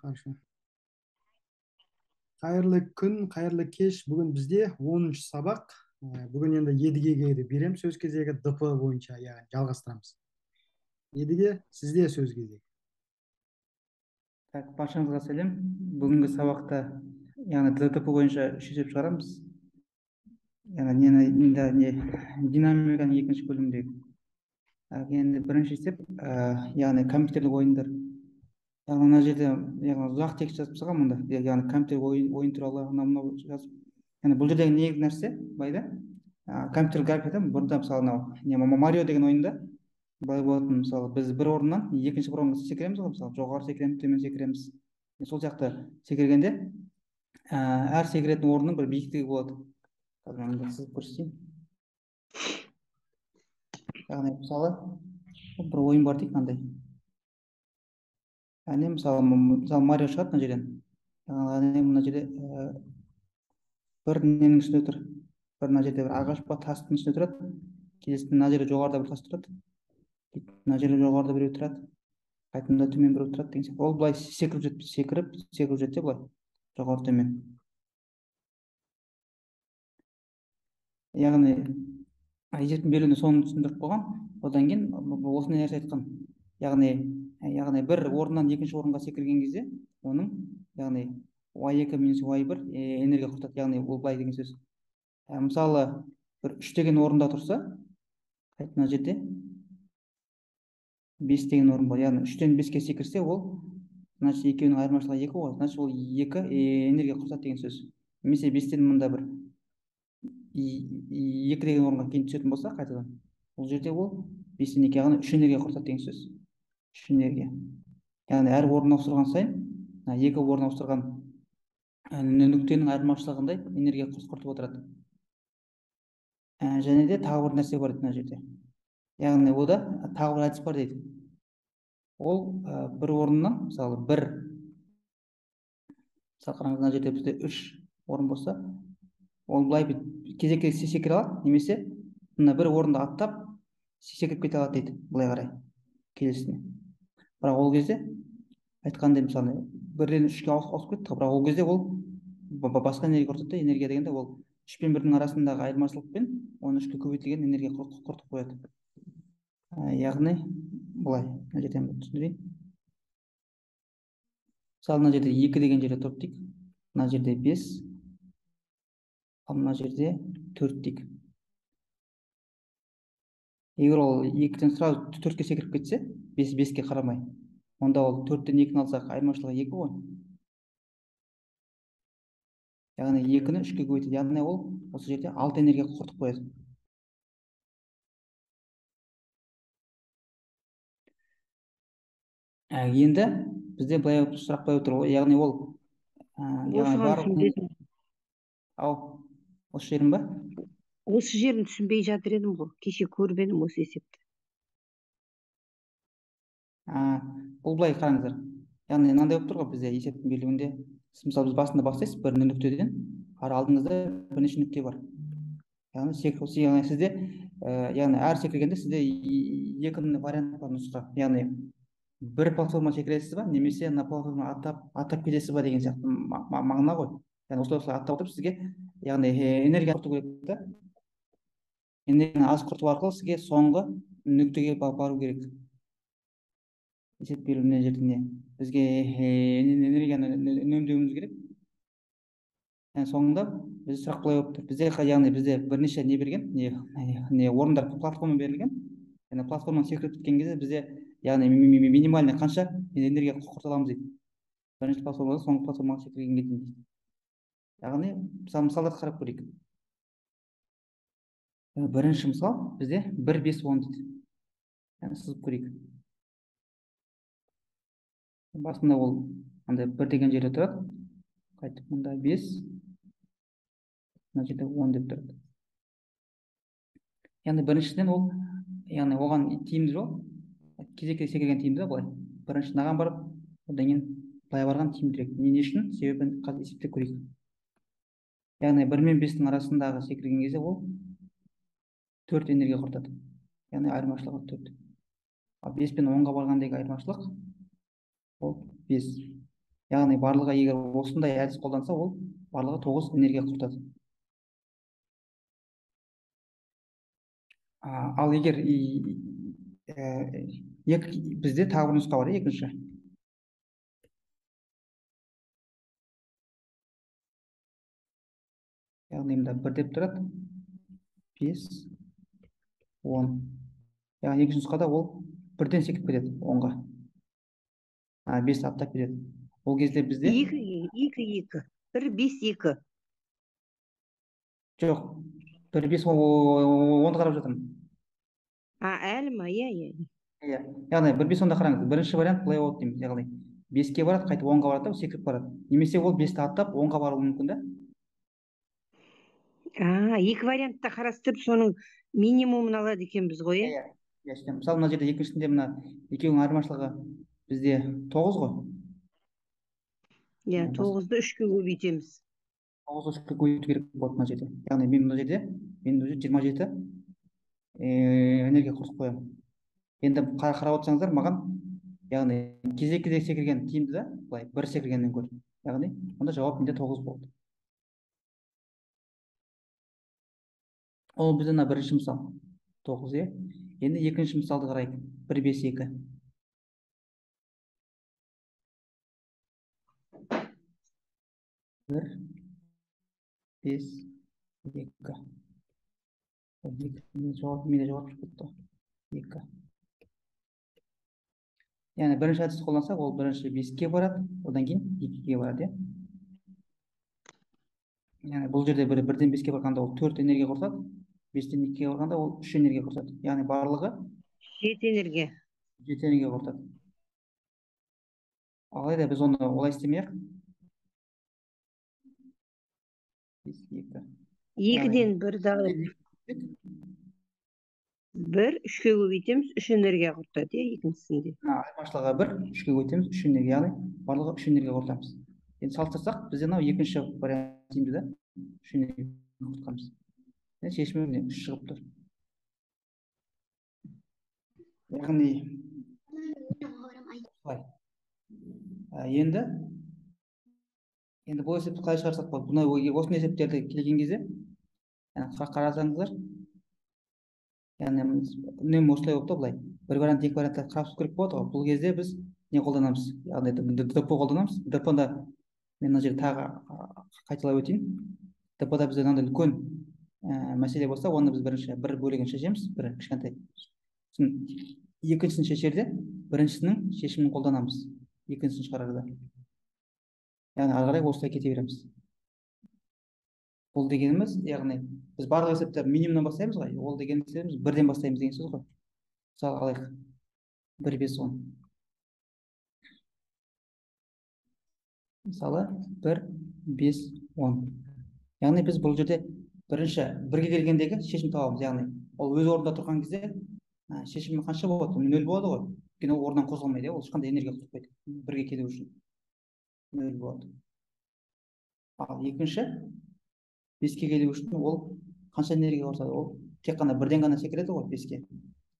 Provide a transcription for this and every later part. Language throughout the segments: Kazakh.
Хорошо. Қайырлы күн, қайырлы кеш. Бүгін бізде 10-шы сабақ. Бүгін енді Едігеге де берем сөз кезегі, ДП бойынша, яғни жалғастырамыз. Едіге, сізде сөз кезегі. Так, баршаңызға сәлем. Бүгінгі сабақта яғни ДТП бойынша үш есеп шығарамыз. Яғни не динамиканың екінші бөліміндегі. Енді бірінші есеп, яғни компьютерлік ойындар. Яғни мына жерде яғни ұзақ текст жазып тастаған мұнда. Яғни компьютер ойын туралы мынау жазып. Яғни бұл жердегі негізгі нәрсе былай да, компьютерлік графикада бұрында мысалы мынау не Марио деген ойында былай болатын, мысалы біз бір орыннан екінші бір орынға секіреміз ғой, мысалы жоғары секіреміз, төмен секіреміз. Сол сияқты секіргенде әр секіретін орынның бір биіктігі болады. Қазір мен сызып көрсетейін. Яғни мысалы бір ойын бар дейік мынандай. Яғни мысалы Марио шығады мына жерден. Яғни мына жерде бір ненің үстінде тұр. Бір мына жерде бір ағаш па, тастың үстінде тұрады. Келесі мына жерде жоғарыда бір тас тұрады. Мына жерде жоғарыда біреу тұрады. Қайтымда төмен біреу тұрады деген сияқты. Ол былай секіріп жетті, секіріп, секіріп жетті былай. Жоғары төмен. Яғни есептің беруінде соны түсіндіріп қойған. Одан кейін осындай нәрсе айтқан. Яғни бір орыннан екінші орынға секірген кезде оның, яғни Y2 минус Y1 энергия құртады. Яғни ол былай деген сөз. Мысалы бір 3 деген орында тұрса, қайт мына жерде 5 деген орын бар. Яғни 3-тен 5-ке секірсе, ол значит екеуінің айырмашылығы 2 ғой. Значит ол 2 энергия құртады деген сөз. Немесе 5-тен мында бір 2 деген орынға кейін түсетін болса қайтадан, ол жерде ол 5-тен 2, яғни 3 энергия құртады деген сөз. 3 энергия. Яғни әр орын ауыстырған сайын, 2 орын ауыстырған нүктенің айырмашылығындай энергия құртып отырады. Және де тағы бір нәрсе бар мына жерде. Яғни ода тағы бір әдіс бар дейді. Ол бір орыннан, мысалы бір, мысалы қараңыз, мына жерде бізде 3 орын болса, ол былай кезек кезек секіре алады, немесе мына бір орынды аттап секіріп кете алады дейді, былай қарай келесіне. Бірақ ол кезде айтқандай, мысалы бірден 3-ке ауысып кетті, бірақ ол кезде ол басқа энергия құртады. Энергия дегенде ол 3 пен 1-дің арасындағы айырмашылықпен оны 3-ке көбейтілген энергия құртып қояды. Яғни былай, мына жерден түсіндірейін. Мысалы мына жерде 2 деген жерде тұрып дейік, мына жерде 5, ал мына жерде 4 дейік. Егер ол 2-ден сразу 4-ке секіріп кетсе, 5-ке қарамай, онда ол 4-тен 2-ні алсақ, айырмашылығы 2 ғой. Яғни 2-ні 3-ке көбейтеді. Яғни ол осы жерде 6 энергия құртып қояды. Енді бізде былай сұрақ қойып отыр. Яғни ол ау, осы жерін ба? Осы жерін түсінбей жатыр едім ғой. Кеше көріп едім осы есепті. Бұл былай қараңыздар. Яғни мынандай болып тұр ғой бізде есептің берілуінде. Сіз мысалы біз басында бастайсыз бір нүктеден, ары алдыңызда бірнеше нүкте бар. Яғни яғни сізде, яғни әр секіргенде сізде екі вариант бар нұсқа. Яғни бір платформа секіресіз ба, немесе мына платформа аттап кетесіз ба деген сияқты мағына ғой. Яғни осылай аттап отырып сізге, яғни энергия құрту керек та. Энергияны аз құрту арқылы сізге соңғы нүктеге бару керек. Есеп беру мына жерде не? Бізге энергияны үнемдеуіміз керек. Яғни соңында бізде сұрақ былай болып тұр. Бізде, яғни бізде бірнеше не берген, не орындар платформа берілген. Яғни платформаны секіріп кеткен кезде бізде, яғни минимальный қанша энергия құрта аламыз дейді. Бірінші платформадан соңғы платформаға секіргенге дейін дейді. Яғни мысалдарды қарап көрейік. Бірінші мысал бізде 1, 5, 10 дейді. Яғни сызып көрейік. Басында ол андай 1 деген жерде тұрады. Қайтып мында 5, мына жерде 10 деп тұрады. Яғни біріншіден ол, яғни оған тиімді жол, кезек кезек секірген тиімді былай. Бірінші мынаған барып, одан кейін былай барған тиімдірек. Не үшін? Себебін қазір есептеп көрейік. Яғни 1 мен 5-тің арасындағы секірген кезде ол 4 энергия құртады. Яғни айырмашылығы 4. Ал 5 пен 10-ға барғандағы айырмашылық ол 5. Яғни барлығы егер осындай әдіс қолданса, ол барлығы 9 энергия құртады. Ал егер бізде тағы бір нұсқа бар, екінші. Яғни мында 1 деп тұрады, 5, 10. Яғни екінші нұсқада ол бірден секіріп кетеді 10-ға. 5 аттап кетеді. Ол кезде бізде 2, 2, 2. 1, 5, 2. Жоқ, 1, 5, 10-ды қарап жатырмын. Әлі ма? Иә, иә. Иә. Яғни 1, 5, 10-да қараңыз. Бірінші вариант былай болады дейміз. Яғни 5-ке барады, қайтып 10-ға барады да, секіріп барады. Немесе ол 5-ті аттап 10-ға баруы мүмкін да? Екі вариантта қарастырып, соның минимумын алады екенбіз ғой, иә? Иә, иә. Мысалы, мына жерде екіншісінде мына екеуінің айырмашылығы бізде 9 ғой. Иә, 9-ды 3-ке көбейтеміз. 9-ды 3-ке көбейту керек болады мына жерде. Яғни мен мына жерде, мен уже 27 энергия құртып қоямын. Енді қарап отырсаңыздар, маған, яғни кезек-кезек секірген тиімді да, былай бір секіргеннен гөрі. Яғни онда жауап менде 9 болды. Ол бізде мына бірінші мысал 9, иә. Енді екінші мысалды қарайық. 1, 5, 2. 1, 5, 2. Жауап, менде жауап шығып кетті. 2. Яғни бірінші әдісті қолдансақ, ол бірінші 5-ке барады, одан кейін 2-ге барады, иә. Яғни бұл жерде бірден 5-ке барғанда ол 4 энергия құртады, 5-тен 2-ге барғанда ол 3 энергия құртады. Яғни барлығы 7 энергия. 7 энергия құртады. Алайда біз оны олай істемей-ақ. 5, 2. 2-ден 1-ді алып, 1, 3-ке көбейтеміз, 3 энергия құртады, иә, екіншісінде. Айырмашылығы 1, 3-ке көбейтеміз, 3 энергия, яғни барлығы 3 энергия құртамыз. Енді салыстырсақ, бізде мынау екінші вариант тиімді да, 3 энергия құртқанбыз. Енді шешімі міне 3 шығып тұр. Яғни осылай. Енді бұл есепті қалай шығарсақ болады? Бұны осындай есептерді келген кезде, яғни қарасаңыздар, яғни үнемі осылай болып та былай. Бір вариант, екі вариантты қарастыру керек болады ғой. Бұл кезде біз не қолданамыз? Яғни ДП қолданамыз. ДП-да мен мына жерде тағы қайталап өтейін. ДП-да бізде мынандай үлкен мәселе болса, оны біз бірінші бір бөлігін шешеміз, бір кішкентай. Сосын екіншісін шешерде біріншісінің шешімін қолданамыз. Екіншісін шығарарда. Яғни ары қарай осылай кете береміз. Бұл дегеніміз, яғни біз барлық есепті минимумнан бастаймыз ғой, ол деген есебіміз бірден бастаймыз деген сөз ғой. Мысалы алайық. 1, 5, 10. Мысалы 1, 5, 10. Яғни біз бұл жерде бірінші бірге келгендегі шешім табамыз. Яғни ол өз орнында тұрған кезде шешімі қанша болады? 0 болады ғой. Өйткені ол орнынан қозғалмайды, ол ешқандай энергия құртпайды. Бірге келу үшін 0 болады. Ал екінші 5-ке келу үшін ол қанша энергия құртады? Ол тек қана бірден ғана секіреді ғой 5-ке.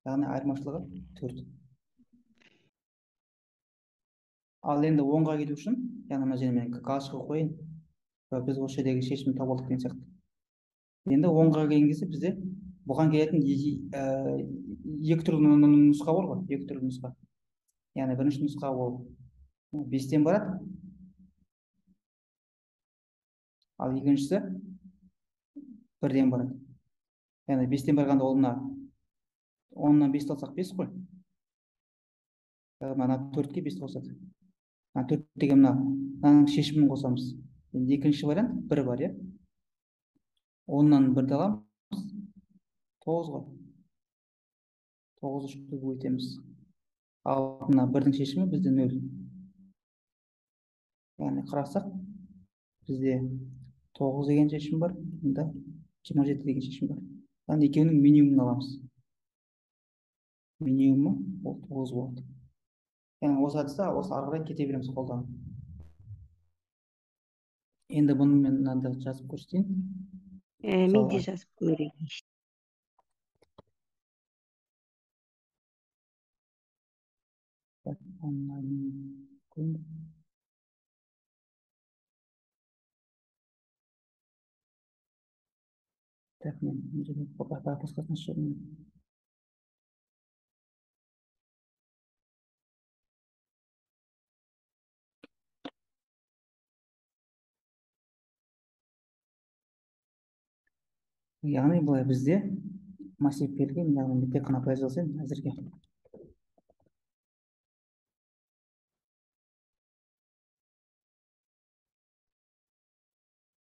Яғни айырмашылығы 4. Ал енді 10-ға келу үшін, яғни мына жерде мен галочка қояйын. Біз осы жердегі шешімді тауып алдық деген сияқты. Енді 10-ға келген кезде бізде бұған келетін екі түрлі нұсқа бар ғой, екі түрлі нұсқа. Яғни бірінші нұсқа ол 5-тен барады. Ал екіншісі 1-ден барады. Яғни 5-тен барғанда ол мына 10-нан 5 алсақ 5 қой. Мына 4-ке 5 қосады. Мына 4 деген мынаның шешімін қосамыз. Енді екінші вариант 1 бар, иә. 10-нан 1-ді аламыз. 9 ғой. 9 3-ке көбейтеміз. Ал мына 1-дің шешімі бізде 0. Яғни қарасақ, бізде 9 деген шешім бар, мында 27 деген шешім бар. Яғни екеуінің минимумын аламыз. Минимумы ол 9 болады. Яғни осы әдісті осы ары қарай кете береміз қолданып. Енді бұны мен мынанда жазып көрсетейін. Мен де жазып көрейін. Так, мен мына жерде басқасын ашып. Яғни былай бізде массив берілген, яғни мен тек қана былай жазайын әзірге.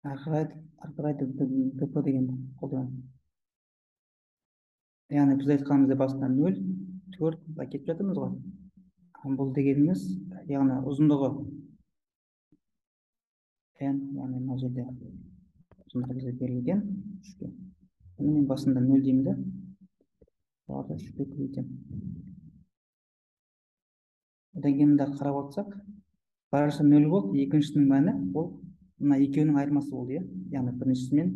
Ары қарай ДП дегенді қолданамын. Яғни біз айтқанымыздай басында 0, 4 былай кетіп жатырмыз ғой. Бұл дегеніміз, яғни ұзындығы n, яғни мына жерде ұзындығы бізге берілген 3-ке. Бұны мен басында 0 деймін де, оларды 3-ке көбейтемін. Одан кейін мында қарап отырсақ, біріншісі 0 болды, екіншісінің мәні ол мына екеуінің айырмасы болды, иә? Яғни біріншісімен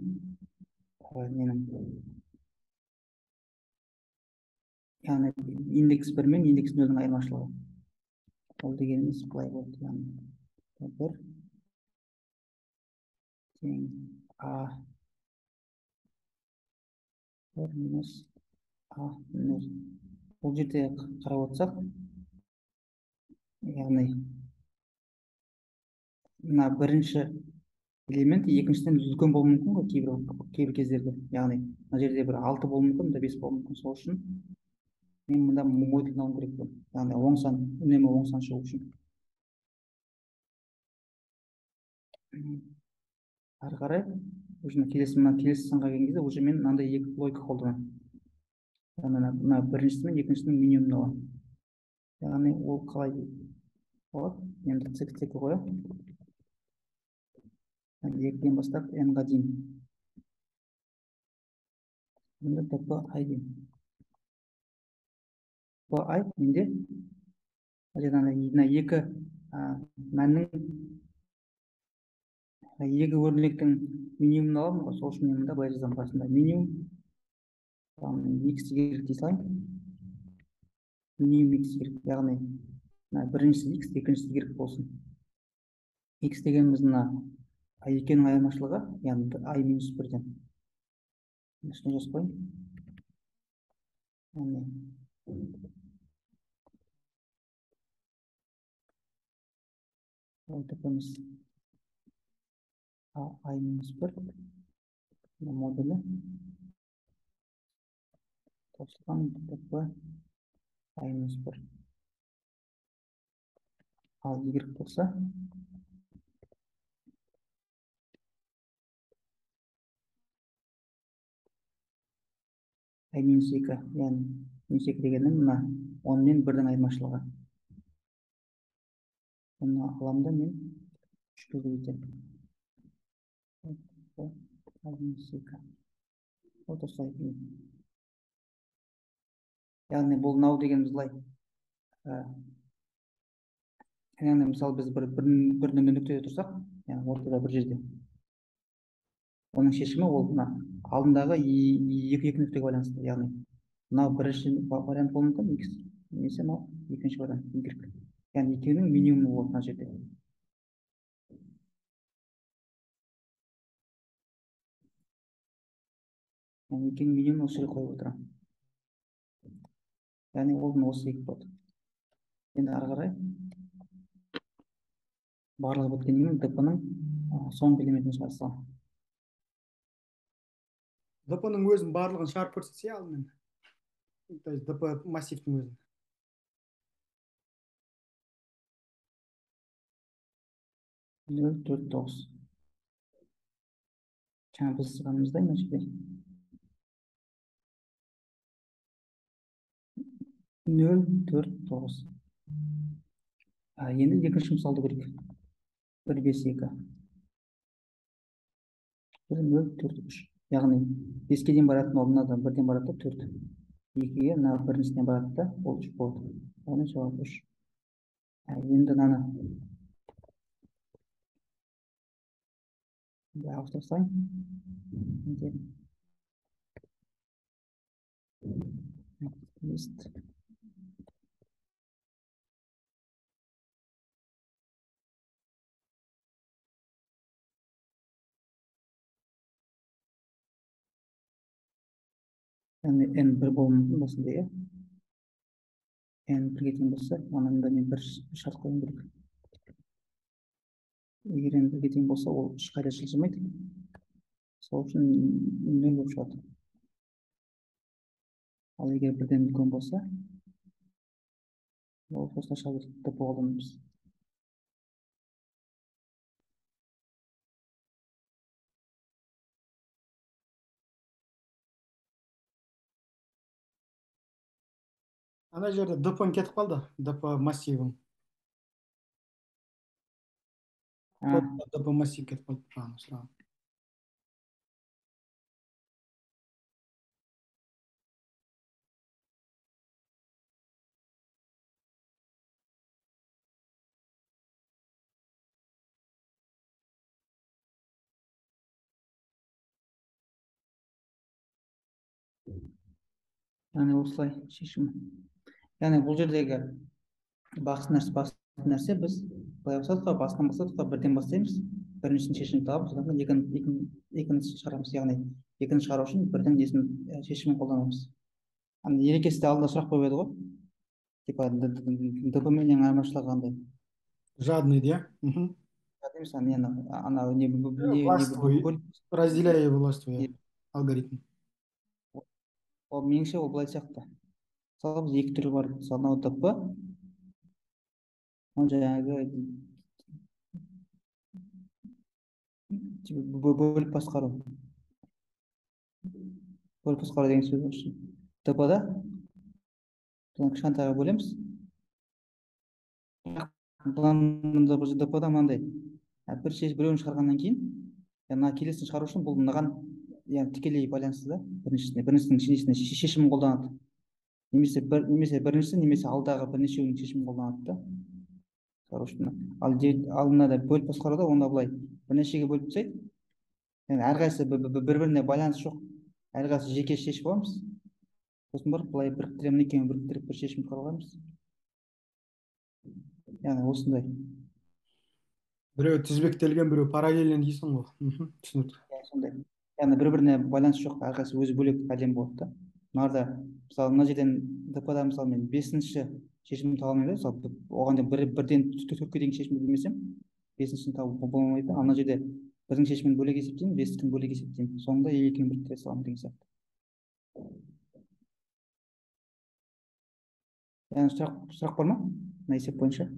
ненің, яғни индекс 1 мен индекс 0-дің айырмашылығы. Ол дегеніміз былай болды, яғни 1 тең а 1 минус а 0. Бұл жерде қарап отырсақ, яғни мына бірінші элемент екіншіден үлкен болуы мүмкін ғой кейбір кездерде. Яғни мына жерде бір 6 болуы мүмкін, мында 5 болуы мүмкін. Сол үшін мен мында модулін алуым керек болады. Яғни оң сан, үнемі оң сан шығу үшін. Ары қарай уже келесі, мына келесі санға келген кезде уже мен мынандай екі логика қолданамын. Яғни мына біріншісі мен екіншісінің минимумын аламын. Яғни ол қалай болады? Енді цикл қоямын. Екіден бастап n-ға дейін. Енді ДП I деймін. П I менде мына екі мәннің, екі өрнектің минимумын аламын ғой. Сол үшін мен мында былай жазамын, басында минимум x y дей салайын. Минимум x y, яғни мына біріншісі x, екіншісі y болсын. X дегеніміз мына екеуінің айырмашылығы, яғни i минус 1-ден. Үстіне жазып қояйын. Яғни ДП-міз а i минус 1 модулі қосылған ДП i минус 1. Ал y болса i минус 2, яғни минус 2 дегенім мына 10 мен 1-дің айырмашылығы. Бұны аламын да мен 3-ке көбейтемін. I минус 2. Вот осылай. Яғни бұл мынау дегеніміз былай. Яғни мысалы біз бір нүктеде тұрсақ, яғни ортада бір жерде. Оның шешімі ол мына алдындағы екі нүктеге байланысты. Яғни мынау бірінші вариант болуы мүмкін x, немесе мынау екінші вариант y. Яғни екеуінің минимумы болады мына жерде. Яғни екеуінің минимумын осы жерге қойып отырамын. Яғни ол осы екі болады. Енді ары қарай барлығы біткеннен кейін ДП-ның соңғы элементін шығара саламын. ДП-ның өзін барлығын шығарып көрсетсе алдымен. То есть ДП массивтің өзін. 0, 4, 9. Жаңа біз сызғанымыздай мына жерде. 0, 4, 9. Енді екінші мысалды көрейік. 1, 5, 2. 1, 0, 4, 3. Яғни 5-ке дейін баратын ол мынадан 1-ден барады да 4. 2-ге мына біріншісінен барады да ол 3 болады. Яғни жауап 3. Енді мынаны былай ауыстырып тастайын. Лист. Яғни n бір болуы мүмкін осындай, иә. N бірге тең болса, мында мен бір шарт қоюым керек. Егер n бірге тең болса, ол ешқайда жылжымайды. Сол үшін нөл болып шығады. Ал егер бірден үлкен болса, ол осылай шыға береді, ДП қолданамыз. Ана жерде ДП-ң кетіп қалды, ДП массивің. ДП массив кетіп қалды. Сұрағым. Яғни осылай шешімі. Яғни бұл жердегі басты нәрсе біз былай бастадық қой, басынан бастадық қой, бірден бастаймыз, біріншісін шешімін табамыз, одан кейін екіншісін шығарамыз. Яғни екіні шығару үшін бірдің несін шешімін қолданамыз. Ана Ереке сізде алдында сұрақ қойып еді ғой, типа ДП менен айырмашылығы қандай? Жадный, иә? Ана не разделяй и властвуй алгоритм. Ол меніңше ол былай сияқты. Мысалы біз екі түрі бар. Мысалы мынау ДП, ол жаңағы бөліп басқару. Бөліп басқару деген сөз үшін. ДП-да кішкентайға бөлеміз. ДП-да мынандай. Бір біреуін шығарғаннан кейін, мына келесін шығару үшін бұл мынаған яғни тікелей байланысты да, біріншісіне, біріншісінің несіне шешімін қолданады. Немесе немесе біріншісі, немесе алдағы бірнешеуінің шешімін қолданады да. Шығару үшін. Ал мынада бөліп басқаруда онда былай бірнешеге бөліп тастайды. Яғни әрқайсысы бір-біріне байланысы жоқ. Әрқайсысы жеке шешіп аламыз. Сосын барып былай біріктіремін, екеуін біріктіріп бір шешім шығара аламыз. Яғни осындай. Біреу тізбектелген, біреу параллельно дейсің ғой. Түсінікті. Сондай. Яғни бір-біріне байланысы жоқ, әрқайсысы өзі бөлек әлем болады да. Мынарда, мысалы, мына жерден ДП-да мысалы мен 5-ші шешімді таба алмаймын да, мысалы оған дейін бірден төртке дейінгі шешімді білмесем, 5-шіні табу болмайды. Ал мына жерде бірдің шешімін бөлек есептеймін, 5-тікін бөлек есептеймін. Соңында екеуін біріктіре саламын деген сияқты. Яғни сұрақ бар ма мына есеп бойынша?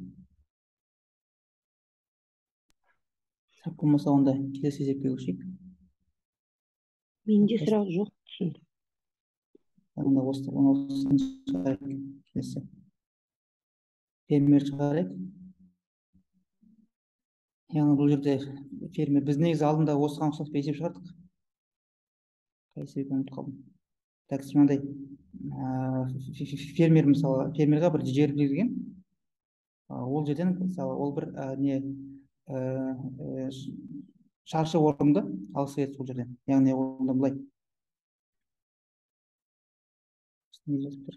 Сұрақ болмаса онда келесі есепке көшейік. Менде сұрақ жоқ, түсіндім. Онда осыны шығарайық. Келесі. Фермер шығарайық. Яғни бұл жерде фермер. Біз негізі алдында осыған ұқсас бір есеп шығардық. Қай есеп екенін ұмытып қалдым. Так, мынандай фермер, мысалы, фермерға бір жер берілген. Ол жерден, мысалы, ол бір не шаршы орынды алғысы келеді сол жерден. Яғни онда былай. Не жазып тұр?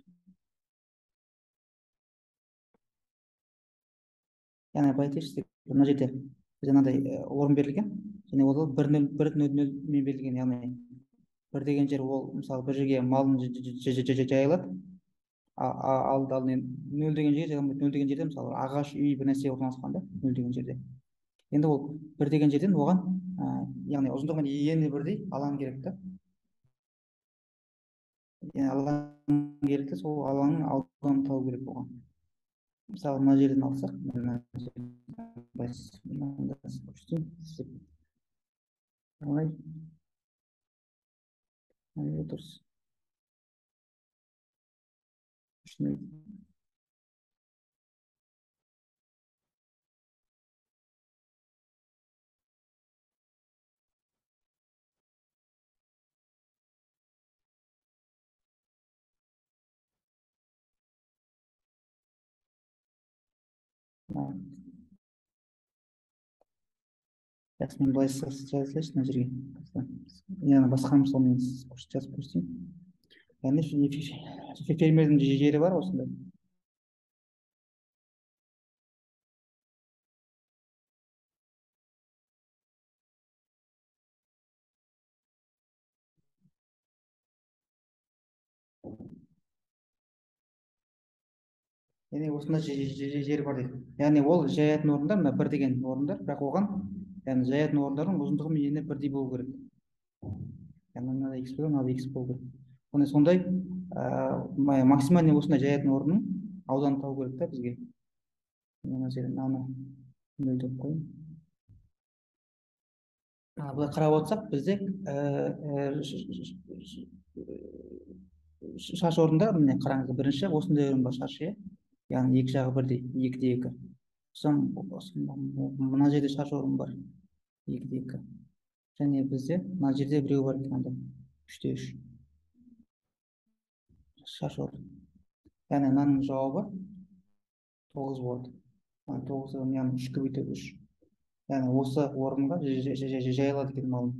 Яғни былай айтайықшы, мына жерде бізде мынандай орын берілген, және ол 1.0 мен берілген. Яғни бір деген жер ол мысалы бір жерге малын жайылады. Ал 0 деген жерге жайылмайды. 0 деген жерде мысалы ағаш үй бір нәрсе орналасқан да, 0 деген жерде. Енді ол бір деген жерден оған, яғни ұзындығы мен ені бірдей алаң керек та. Алаң керек те, сол алаңның ауданын табу керек оған. Мысалы мына жерден алсақ, мына жерден дұрыс. Жақсы, мен былай жазайыншы мына жерге. Яғни басқа мысалмен жазып көрсетейін. Яғни фермердің жері бар осындай. Яғни осындай жер бар дейді. Яғни ол жаятын орындар мына бір деген орындар, бірақ оған яғни жаятын орындардың ұзындығы мен ені бірдей болу керек. Яғни мынада x болу, мынада x болу керек. Яғни сондай максимальный осындай жаятын орынның ауданын табу керек та бізге. Мына жерде мынаны нөл деп қояйын. Былай қарап отырсақ, бізде шаршы орында, міне қараңыздар, бірінші осындай орын бар шаршы, иә? Яғни екі жағы бірдей, екі де екі. Сосын мына жерде шаршы орын бар, екі де екі. Және бізде мына жерде біреу бар екен, анда үш те үш шаршы орын. Яғни мынаның жауабы 9 болады. 9, яғни 3 көбейту 3. Яғни осы орынға жайылады екен малым.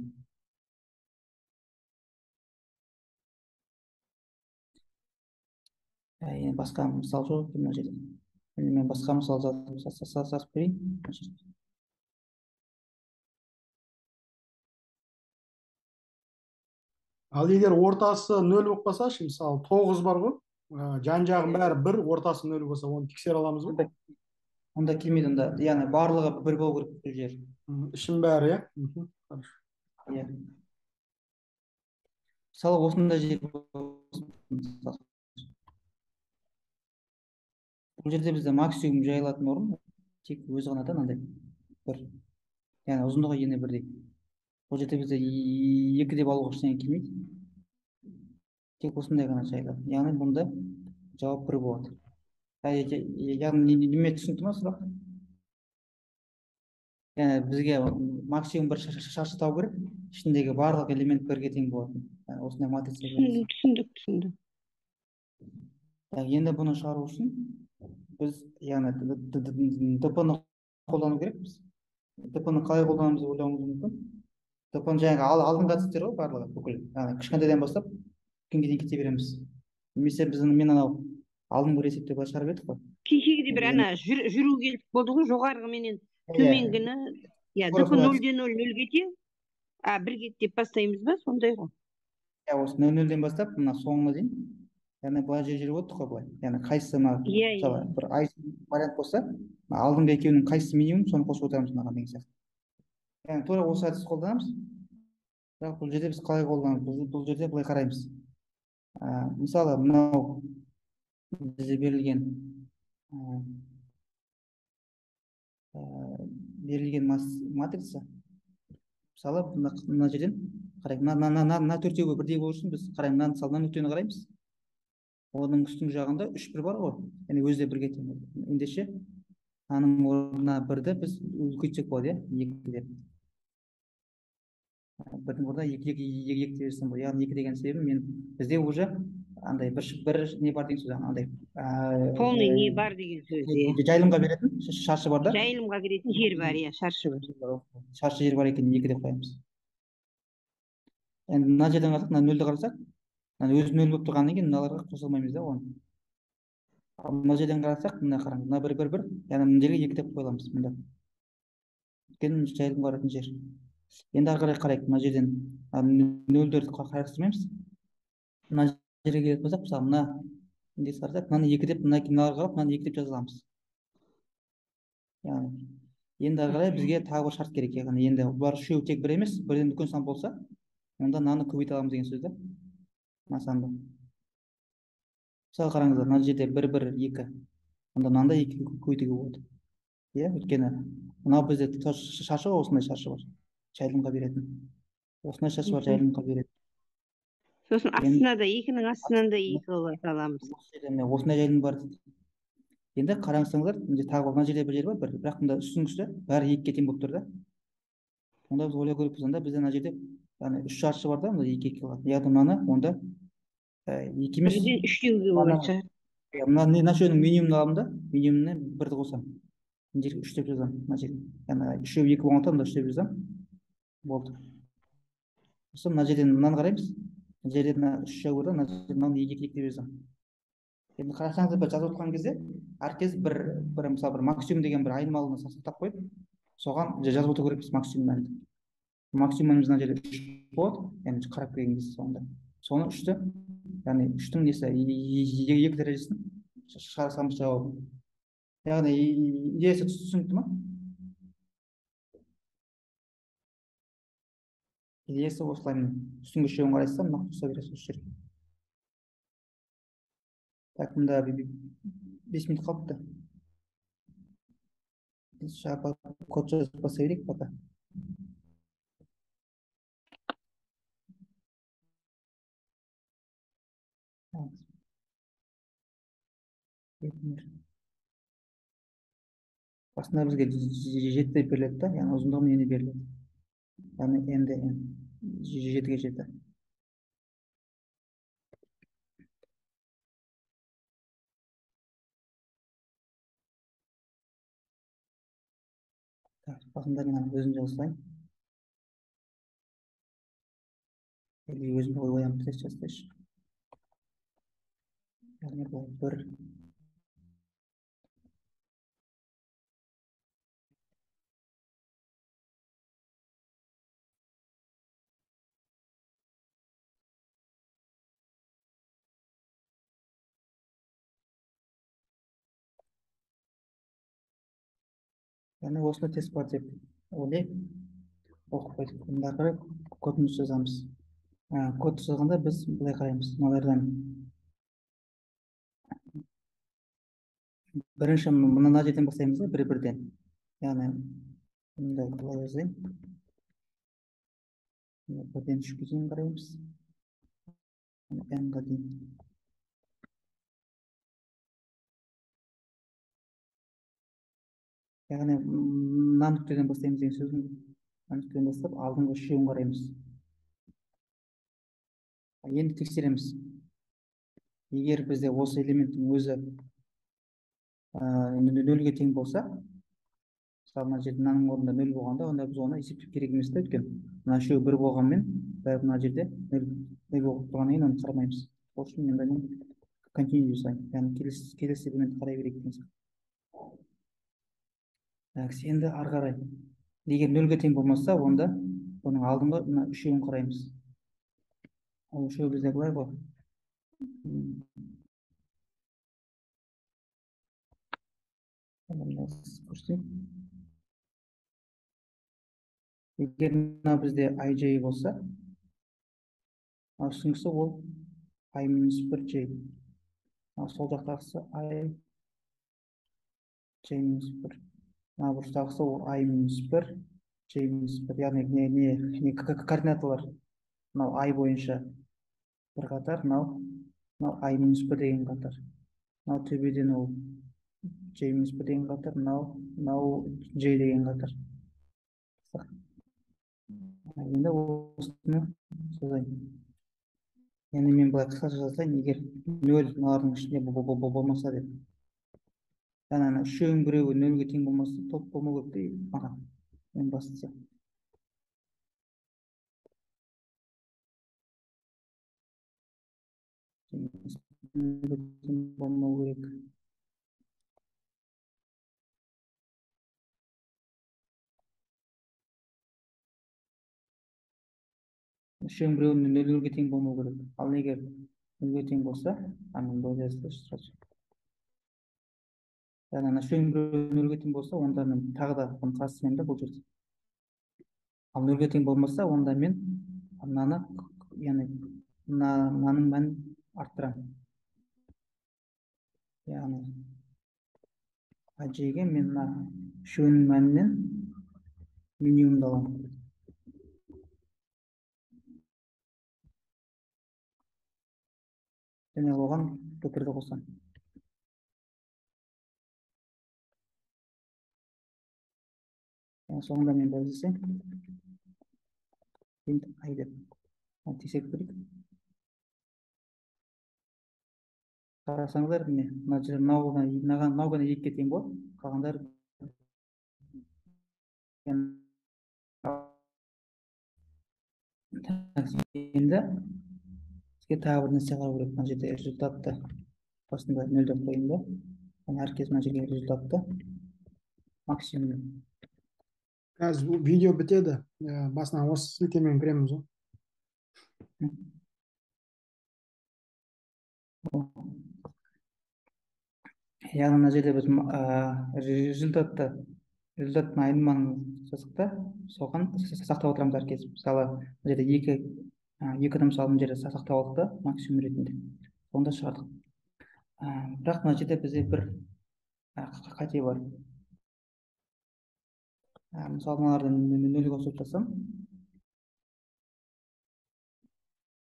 Енді басқа мысал жоқ екен мына жерде. Енді мен басқа мысал жазып берейін. Ал егер ортасы 0 болып қалса, мысалы 9 бар ғой, жан жағын бәрі 1, ортасы 0 болса, оны тексере аламыз ба? Онда келмейді, онда. Яғни барлығы бір болу керек бұл жер. Ішін бәрі, иә? Хорошо. Иә. Мысалы осындай жер болсын. Бұл жерде бізде максимум жайылатын орын тек өзі ғана да мынандай бір. Яғни ұзындығы ені бірдей. Бұл жерде бізде 2 деп алуға ештеңе келмейді. Тек осындай ғана жайылады. Яғни бұнда жауап 1 болады. Яғни неме түсінікті ма сұрақ? Яғни бізге максимум бір шаршы табу керек, ішіндегі барлық элемент бірге тең болатын. Яғни осындай матрица береміз. Түсіндік, түсіндік. Енді бұны шығару үшін біз яғни ДП-ны қолдану керекпіз. ДП-ны қалай қолданамыз деп ойлауымыз мүмкін. ДП-ны жаңағы алдыңғы әдістер ғой барлығы бүкіл. Яғни кішкентайдан бастап үлкенге дейін кете береміз. Немесе біздің мен анау алдыңғы бір есепте былай шығарып едік қой. Кешегідей бір ана жүру келіп болды ғой, жоғарғы менен төменгіні. Иә, Тура ДП солай. нөлден нөл нөлге тең, бірге деп бастаймыз ба, сондай ғой. Иә, осы нөл нөлден бастап мына соңына дейін. Яғни былай жер жүріп отырдық қой былай. Яғни қайсысы мына, мысалы, бір ай вариант болса, мына алдыңғы екеуінің қайсысы минимум, соны қосып отырамыз мынаған деген сияқты. Яғни тура осы әдісті қолданамыз. Бірақ бұл жерде біз қалай қолданамыз? Бұл жерде былай қараймыз. Мысалы, мынау бізде берілген матрица. Мысалы, мына жерден қарайық. Мына төртеуі бірдей болу үшін біз қараймыз. Мына мысалы, мына нүктені қараймыз. Оның үстіңгі жағында үш бір бар ғой. Яғни өзі де бірге тең. Ендеше, аның орнына бірді біз үлкейтсек болады, иә? 2 деп. Бірдің орнына екі, екі, екі, екі деп жазсам болады. Яғни 2 деген себебі мен бізде уже андай бір не бар деген сөз, андай, Полный не бар деген сөз, иә. Жайылымға беретін шаршы бар да? Жайылымға кіретін жер бар, иә, шаршы бар. Шаршы жер бар екен, 2 деп қоямыз. Енді мына жерден қарасақ, мына нөлді қарасақ, мына өзі нөл болып тұрғаннан кейін мыналарға қоса алмаймыз да оны. Ал мына жерден қарасақ, мына қараңыз, мына бір, бір, бір, яғни мына жерге 2 деп қоя аламыз мында. Өйткені жайылымға баратын жер. Енді ары қарай қарайық, мына жерден, нөлдерді қарастырмаймыз. Мына жерге келетін болсақ, мысалы, мына индекс қарасақ, мынаны 2 деп, мына мыналарға қарап, мынаны 2 деп жаза аламыз. Яғни енді ары қарай бізге тағы бір шарт керек, яғни енді бұлар үшеуі тек бір емес, бірден үлкен сан болса, онда мынаны көбейте аламыз деген сөз да. Мына санды. Мысалы қараңыздар, мына жерде 1, 1, 2. Онда мынаны да 2 көбейтуге болады. Иә, өйткені мынау бізде шаршы ғой, осындай шаршы бар. Жайылымға беретін. Осындай шаршы бар, жайылымға беретін. Сосын астына да, екінің астынан да 2 қылып аламыз. Осы жерде міне осындай жайылым бар дейді. Енді қараңызсаңыздар, мына жерде тағы мына жерде бір жер бар, бір, бірақ мында үстіңгісі бәрі 2-ге тең болып тұр да. Онда біз ойлау керекпіз, онда бізде мына жерде яғни үш шаршы бар да, мында екі екі қылады. Яғни мынаны онда, екі емес, Бірден үш деуге болады шығар. Иә, мына не, мына үшеуінің минимумын аламын да, минимумына бірді қосамын. Мына жерге үш деп жазамын, мына жерге. Яғни үшеуі екі болғандықтан мында үш деп жазамын. Болды. Сосын мына жерден мынаны қараймыз. Мына жерде мына үш жағы бар да, мына жерде мынаны екі, екі, екі деп жазамын. Енді қарасаңыздар, бір жазып отқан кезде әркез бір, мысалы, бір максимум деген бір айнымалыны сақтап қойып, соған жазып отыру керекпіз максимум мәнді. Максимум мәніміз мына жерде үш болады, яғни қарап келген кезде соңында. Соны үшті, яғни үштің несі, екі дәрежесін Шығара саламыз жауабын. Яғни идеясы түсінікті ма? Идеясы осылай, міне. Үстіңгі үшеуін қарайсыздар, мына қоса бересіз осы жерге. Так, мында 5 минут қалыпты. Біз жалпы код жазып баса берейік пока. Басында бізге 7 деп беріледі да, яғни ұзындығы нені беріледі? Яғни n де n, 7-ге 7. Так, басында мен өзім жаза салайын. Или өзім ойланып тест жазсайшы. Яғни былай бір Яғни осындай тест бар деп ойлаймын. Оқып қойдық. Енді ары қарай кодымызды жазамыз. Код жазғанда біз былай қараймыз. Мыналардан бірінші мына жерден бастаймыз да, бір-бірден. Яғни мындай былай жазайын. Бірден үшке дейін қараймыз. N-ға дейін. Яғни мына нүктеден бастаймыз деген сөз. Мына нүктеден бастап алдыңғы үшеуін қараймыз. Енді тексереміз. Егер бізде осы элементтің өзі нөлге тең болса, мысалы мына жерде мынаның орнында нөл болғанда, онда біз оны есептеп керек емес та, өйткені мына үшеуі бір болғанмен бәрі мына жерде нөл болып тұрғаннан кейін оны қарамаймыз. Сол үшін мен бұны continue жасаймын. Яғни келесі элементті қарай берейік деген сияқты. Так, енді ары қарай. Егер нөлге тең болмаса, онда бұның алдыңғы мына үшеуін қараймыз. Ол үшеуі бізде былай ғой. Егер мына бізде ij болса, ал үстіңгісі ол i минус бір j. Ал сол жақтағысы i j минус бір. Мына бұрыштағысы ол i минус бір, j минус бір. Яғни не координаталар. Мынау i бойынша бір қатар, мынау i минус бір деген қатар. Мынау төбеден ол j минус бір деген қатар, мынау j деген қатар. Енді осыны жазайын. Яғни мен былай қысқаша жазайын, егер нөл мыналардың ішінде болмаса деп. Яғни ана үшеуінің біреуі нөлге тең болмаса, топ болмау керек те маған. Ең бастысы. Нөлге тең болмау керек. Үшеуінің біреуі нөлге тең болмау керек. Ал егер нөлге тең болса, мен былай жазайыншы сразу. Яғни ана үшеуінің біреуі нөлге тең болса, онда мен тағы да бұны қарастырмаймын да бұл жерде. Ал нөлге тең болмаса, онда мен мынаны, яғни мынаның мәнін арттырамын. Яғни ij-ге мен мына үшеуінің мәнінен минимумды аламын. Және оған көпірді қосамын. Соңында мен былай жасаймын. Енді i деп тексеріп көрейік. Қарасаңыздар, міне, мына жерде мынау ғана екіге тең болады, қалғандары енді бізге тағы бір нәрсе қарау керек. Мына жерде результатты басында нөл деп қояйын да. Яғни әркез мына жерге результатты максимум. Қазір бұл видео бітеді. Басынан осы сілтемен кіреміз ғой. Яғни мына жерде біз результаттың айныманың жаздық та, соған сақтап отырамыз әр кез. Мысалы, мына жерде екіні мысалы мына жерде сақтап алдық та, максимум ретінде. Сонда шығардық. Бірақ мына жерде бізде бір қате бар. Мысалы, мыналарды нөлге қосып тастасам,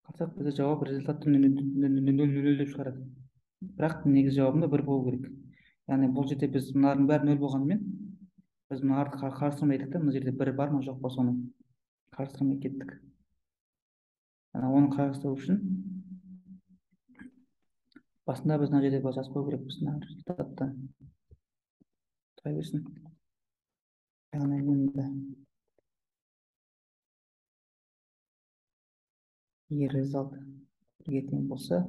қарасақ, бізде жауап результатты нөл деп шығарады. Бірақ негізгі жауабында 1 болу керек. Яғни бұл жерде біз мыналардың бәрі 0 болғанымен, біз мыналарды қарастырмай кеттік та, мына жерде 1 бар ма жоқ па соны қарастырмай кеттік. Оны қарастыру үшін басында біз мына жерде жазып қою керекпіз, мына результатты тұра берсін. Яғни енді егер результат 1-ге тең болса,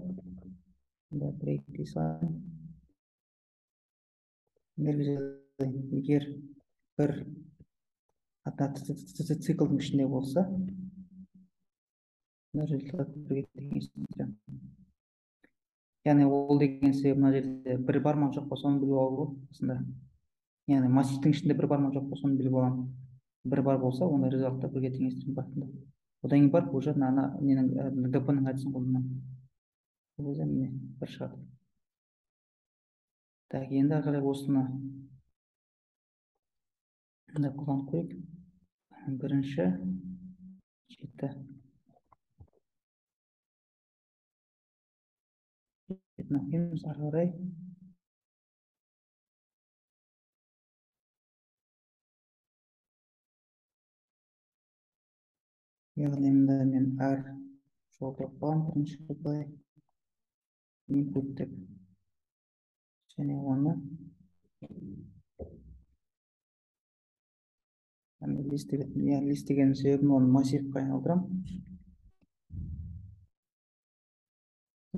онда break дей салайын. Егер бір циклдың ішінде болса, результат 1-ге теңестіремін. Яғни ол деген себеп мына жерде 1 бар ма жоқ па соны біліп алу ғой осында. Яғни массивтің ішінде 1 бар ма жоқ па соны біліп аламын. 1 бар болса, онда результатты 1-ге теңестіремін басында. Одан кейін барып уже мына ненің ДП-ның әдісін қолданамын. Ол кезде міне 1 шығады. Так, енді ары қарай осыны мында қолданып көрейік. Бірінші 7. Жетіні оқимыз ары қарай. Яғни мында мен әр жолды оқып бірінші былай input деп және оны лист деген, яғни лист деген себебім оны массивке айналдырамын.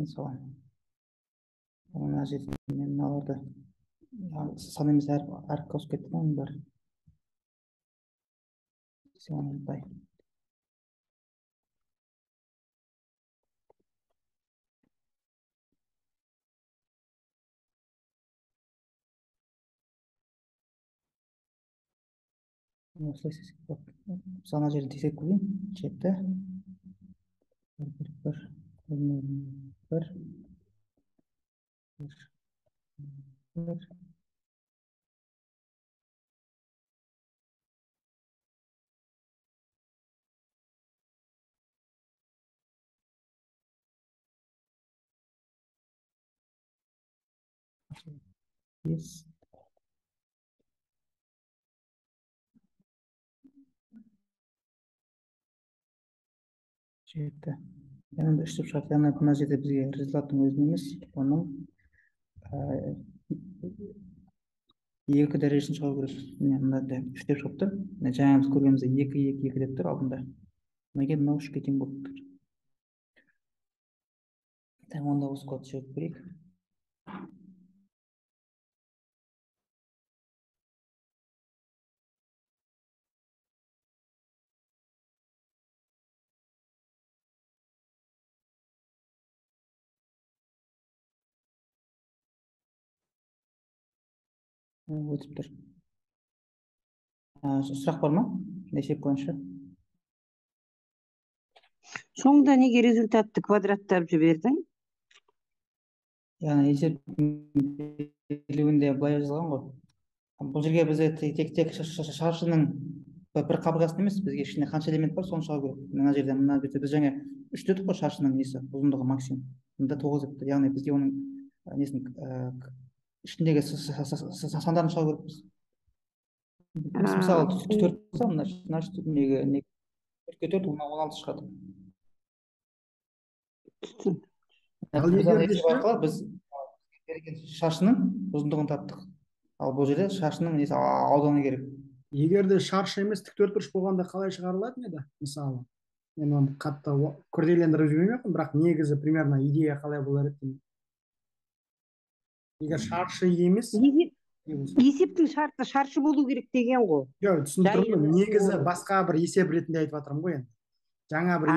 Мысалы, мына жерде мен мыналарды сан емес әріп қосып кетті ғой, оның бәрі. Соны былай. Осылай істесек болады. Мысалы, мына жерде тексеріп көрейін. 7, 1, 1, 1, 1, 1, 1, 1, 5, 7. Яғни 3 деп шығады. Яғни мына жерде бізге результаттың өзін емес, оның 2 дәрежесін шығару керек. Міне мына 3 деп шығып тұр. Міне жаңа біз көргенімізде 2, 2, 2 деп тұр алдында. Мінекей мынау 3-ке тең болып тұр. Так, онда осы кодты жіберіп көрейік. Өтіп тұр. Сұрақ бар ма? Есеп бойынша. Соңында неге результатты квадраттап жібердің? Яғни есеп берілуінде былай жазылған ғой. Бұл жерге бізде тек шаршының бір қабырғасын емес, бізге ішінде қанша элемент бар, соны шығару керек. Мына жерде, мына жерде біз жаңа 3 дедік қой шаршының несі, ұзындығы максимум. Мында 9 деп тұр. Яғни бізге оның несін ішіндегі сандарын шығару керекпіз. Мысалы, 4 болса, мына 4-ке 4, 16 шығады. Арқылы біз берген шаршының ұзындығын таптық. Ал бұл жерде шаршының несі ауданы керек. Егер де шаршы емес тік төртбұрыш болғанда қалай шығарылатын еді? Мысалы, мен оны қатты күрделендіріп жібермей, бірақ негізі примерно идея қалай болар еді? Егер шаршы емес, есептің шарты шаршы болу керек деген ғой. Жоқ, түсініп тұрмын. Негізі басқа бір есеп ретінде айтып жатырмын ғой енді. Жаңа бір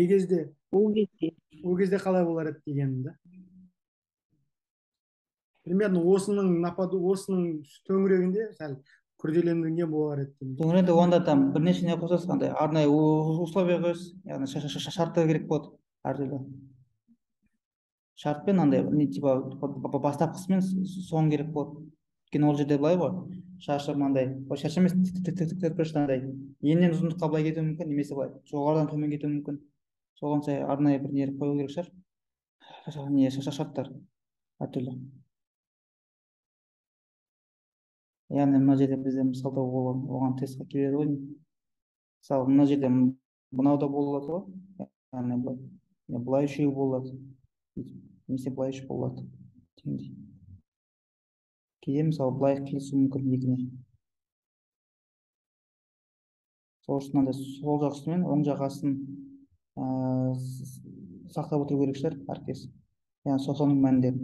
есеп. Ол кезде қалай болар еді дегенім да. Примерно осының нападу, осының төңірегінде сәл күрделендірген болар еді деймін. Төңірегінде онда там бірнеше не қосасыз, қандай арнайы условия қоясыз, яғни шарттар керек болады әртүрлі. Шартпен андай не типа бастапқысы мен соң керек болады. Өйткені ол жерде былай ғой, шашы мынандай, ол шашы емес, тік андай еннен ұзындыққа былай кетуі мүмкін, немесе былай жоғарыдан төмен кетуі мүмкін. Соған сай арнайы бір не қою керек шығар. Не шарттар әртүрлі. Яғни мына жерде бізде мысалда оған тестқа келеді ғой. Мысалы мына жерде мынау да болады ғой. Яғни былай, былай үшеу болады. Немесе былай үш болады. Дегендей. Кейде мысалы былай қиылысуы мүмкін екіне. Сол үшін мынандай сол жағасы мен оң жағасын сақтап отыру керек шығар әркез. Яғни соның мәндерін.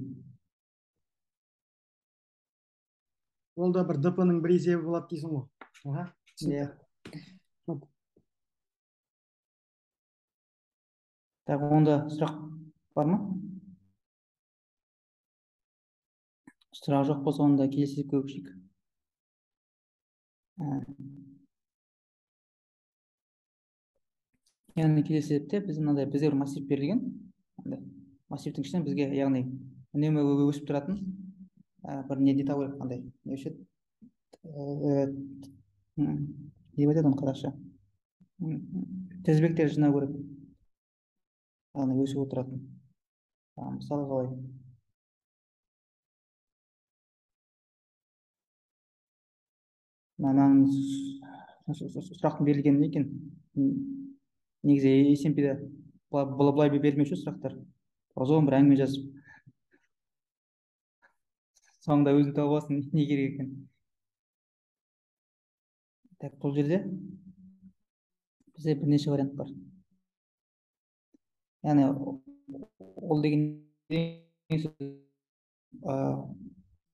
Ол да бір ДП-ның бір есебі болады дейсің ғой. Аха. Иә. Так, онда сұрақ бар ма? Сұрақ жоқ болса, онда келесі есепке көшейік. Яғни келесі есепте біз мынандай, бізге бір массив берілген. Мынандай массивтің ішінен бізге, яғни үнемі өсіп тұратын бір не табу керек, қандай не өседі? Не деп айтады оны қазақша? Тізбектер жинау керек. Яғни өсіп отыратын. Мысалы қалай? Мынаның сұрақтың берілгені не екен? Негізі SMP'де былай бермеуші сұрақтар. Ұзын бір әңгіме жазып. Соңында өзің тауып аласың не керек екен. Так, бұл жерде бізде бірнеше вариант бар. Яғни ол деген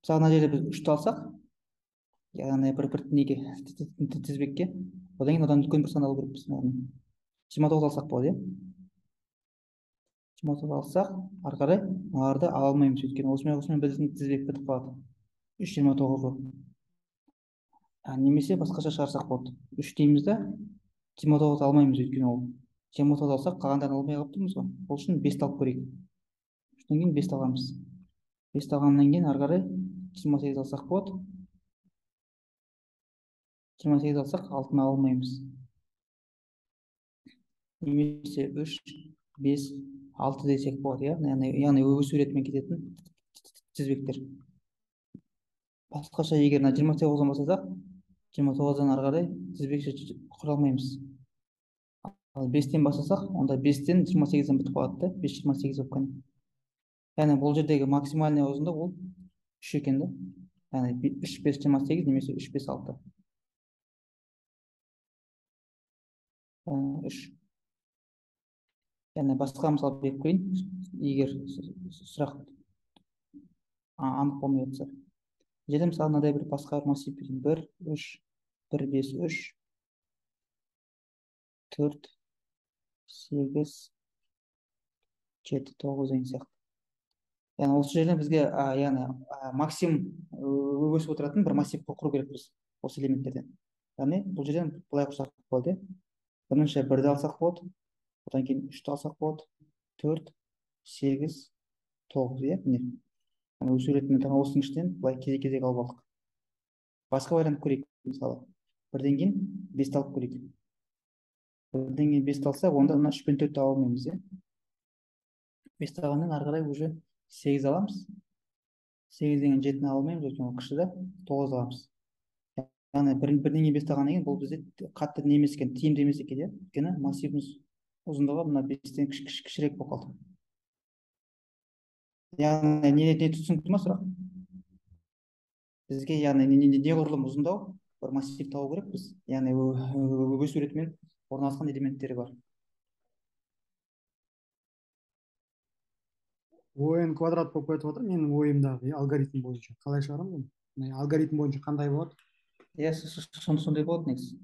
мысалы мына жерде біз үшті алсақ, яғни бір неге тізбекке, одан кейін одан үлкен бір сан алу керекпіз. Яғни 29 алсақ болады, иә? 29 алсақ, ары қарай мыналарды ала алмаймыз, өйткені осымен біздің тізбек бітіп қалады. 3 29 болып. Немесе басқаша шығарсақ болады. 3 дейміз да, 29 алмаймыз, өйткені ол 29 алсақ, қалғандарын алмай қалып тұрмыз ғой. Ол үшін 5-ті алып көрейік. 3-тен кейін 5-ті аламыз. 5-ті алғаннан кейін ары қарай 28 алсақ болады. 28 алсақ, 6-ны ала алмаймыз. Немесе 3, 5, 6 десек болады, иә? Яғни өсу ретімен кететін тізбектер. Басқаша егер мына 29-дан бастасақ, 29-дан ары қарай тізбек құра алмаймыз. Ал 5-тен бастасақ, онда 5-тен 28-ден бітіп қалады да, 5 28 болып қалады. Яғни бұл жердегі максимальный ұзындық ол 3 екен да. Яғни 3 5 28 немесе 3 5 6. 3. Яғни басқа мысал беріп қояйын, егер сұрақ анық болмай жатса. Бұл жерде мысалы мынадай бір басқа массив берейін. 1, 3, 1, 5, 3, 4, 8, 7, 9 деген сияқты. Яғни осы жерден бізге, яғни максимум өсіп отыратын бір массив құру керекпіз осы элементтерден. Яғни бұл жерден былай құрсақ болады, иә? Бірінші 1-ді алсақ болады, одан кейін 3-ті алсақ болады, 4, 8, 9, иә, міне. Яғни өсу ретімен осының ішінен былай кезек-кезек алып алдық. Басқа вариант көрейік, мысалы. 1-ден кейін 5-ті алып көрейік. 1-ден кейін 5-ті алсақ, онда мына 3 пен 4-ті ала алмаймыз, иә. 5-ті алғаннан ары қарай уже 8 аламыз. 8-ден кейін 7-ні ала алмаймыз, өйткені ол кіші да, 9 аламыз. Яғни бірден кейін 5-ті алғаннан кейін бұл бізде қатты не емес екен, тиімді емес екен, иә. Өйткені массивіміз ұзындығы мына 5-тен кішірек болып қалды. Яғни не түсінікті ма сұрақ? Бізге яғни неғұрлым ұзындау бір массив табу керекпіз. Яғни өсу ретімен орналасқан элементтері бар. ОН квадрат болып кетіп отыр менің ойымдағы алгоритм бойынша. Қалай шығарамын оны? Алгоритм бойынша қандай болады? Иә, сондай болады негізі.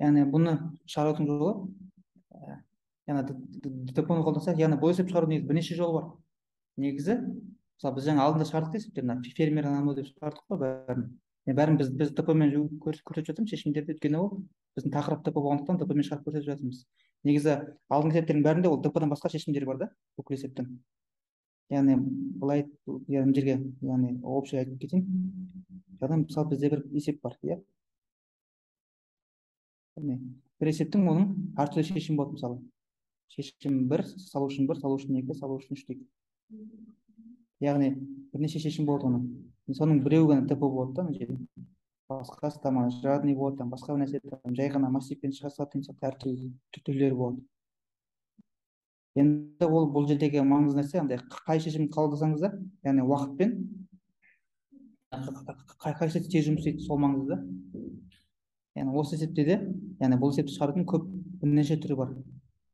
Яғни бұны шығарудың жолы Яғни ДП-ны қолдансақ, яғни бұл есеп шығару негізі бірнеше жолы бар. Негізі, мысалы, біз жаңа алдында шығардық есептер, мына фермер анау деп шығардық қой бәрін. Бәрін біз ДП-мен көрсетіп жатырмыз шешімдерді, өйткені ол біздің тақырып ДП болғандықтан ДП-мен шығарып көрсетіп жатырмыз. Негізі алдыңғы есептердің бәрінде ол ДП-дан басқа шешімдер бар да, бүкіл есептің. Яғни былай, мына жерге, яғни общий айтып кетейін. Яғни мысалы бізде бір есеп бар, иә? Бір есептің оның әртүрлі шешімі болады мысалы. Шешім 1, solution 1, solution 2, solution 3 дейік. Яғни бірнеше шешім болады оның. Соның біреуі ғана ДП болады да мына жерде. Басқасы там жадный болады, там басқа бір нәрсе, там жай ғана массивпен шыға салады деген сияқты әртүрлі түрлері болады. Енді ол бұл жердегі маңызды нәрсе андай қай шешімді қабылдасаңыз да, яғни уақытпен қайсы тез жұмыс істейді, сол маңызды да. Яғни осы есепте де, яғни бұл есепті шығарудың көп бірнеше түрі бар.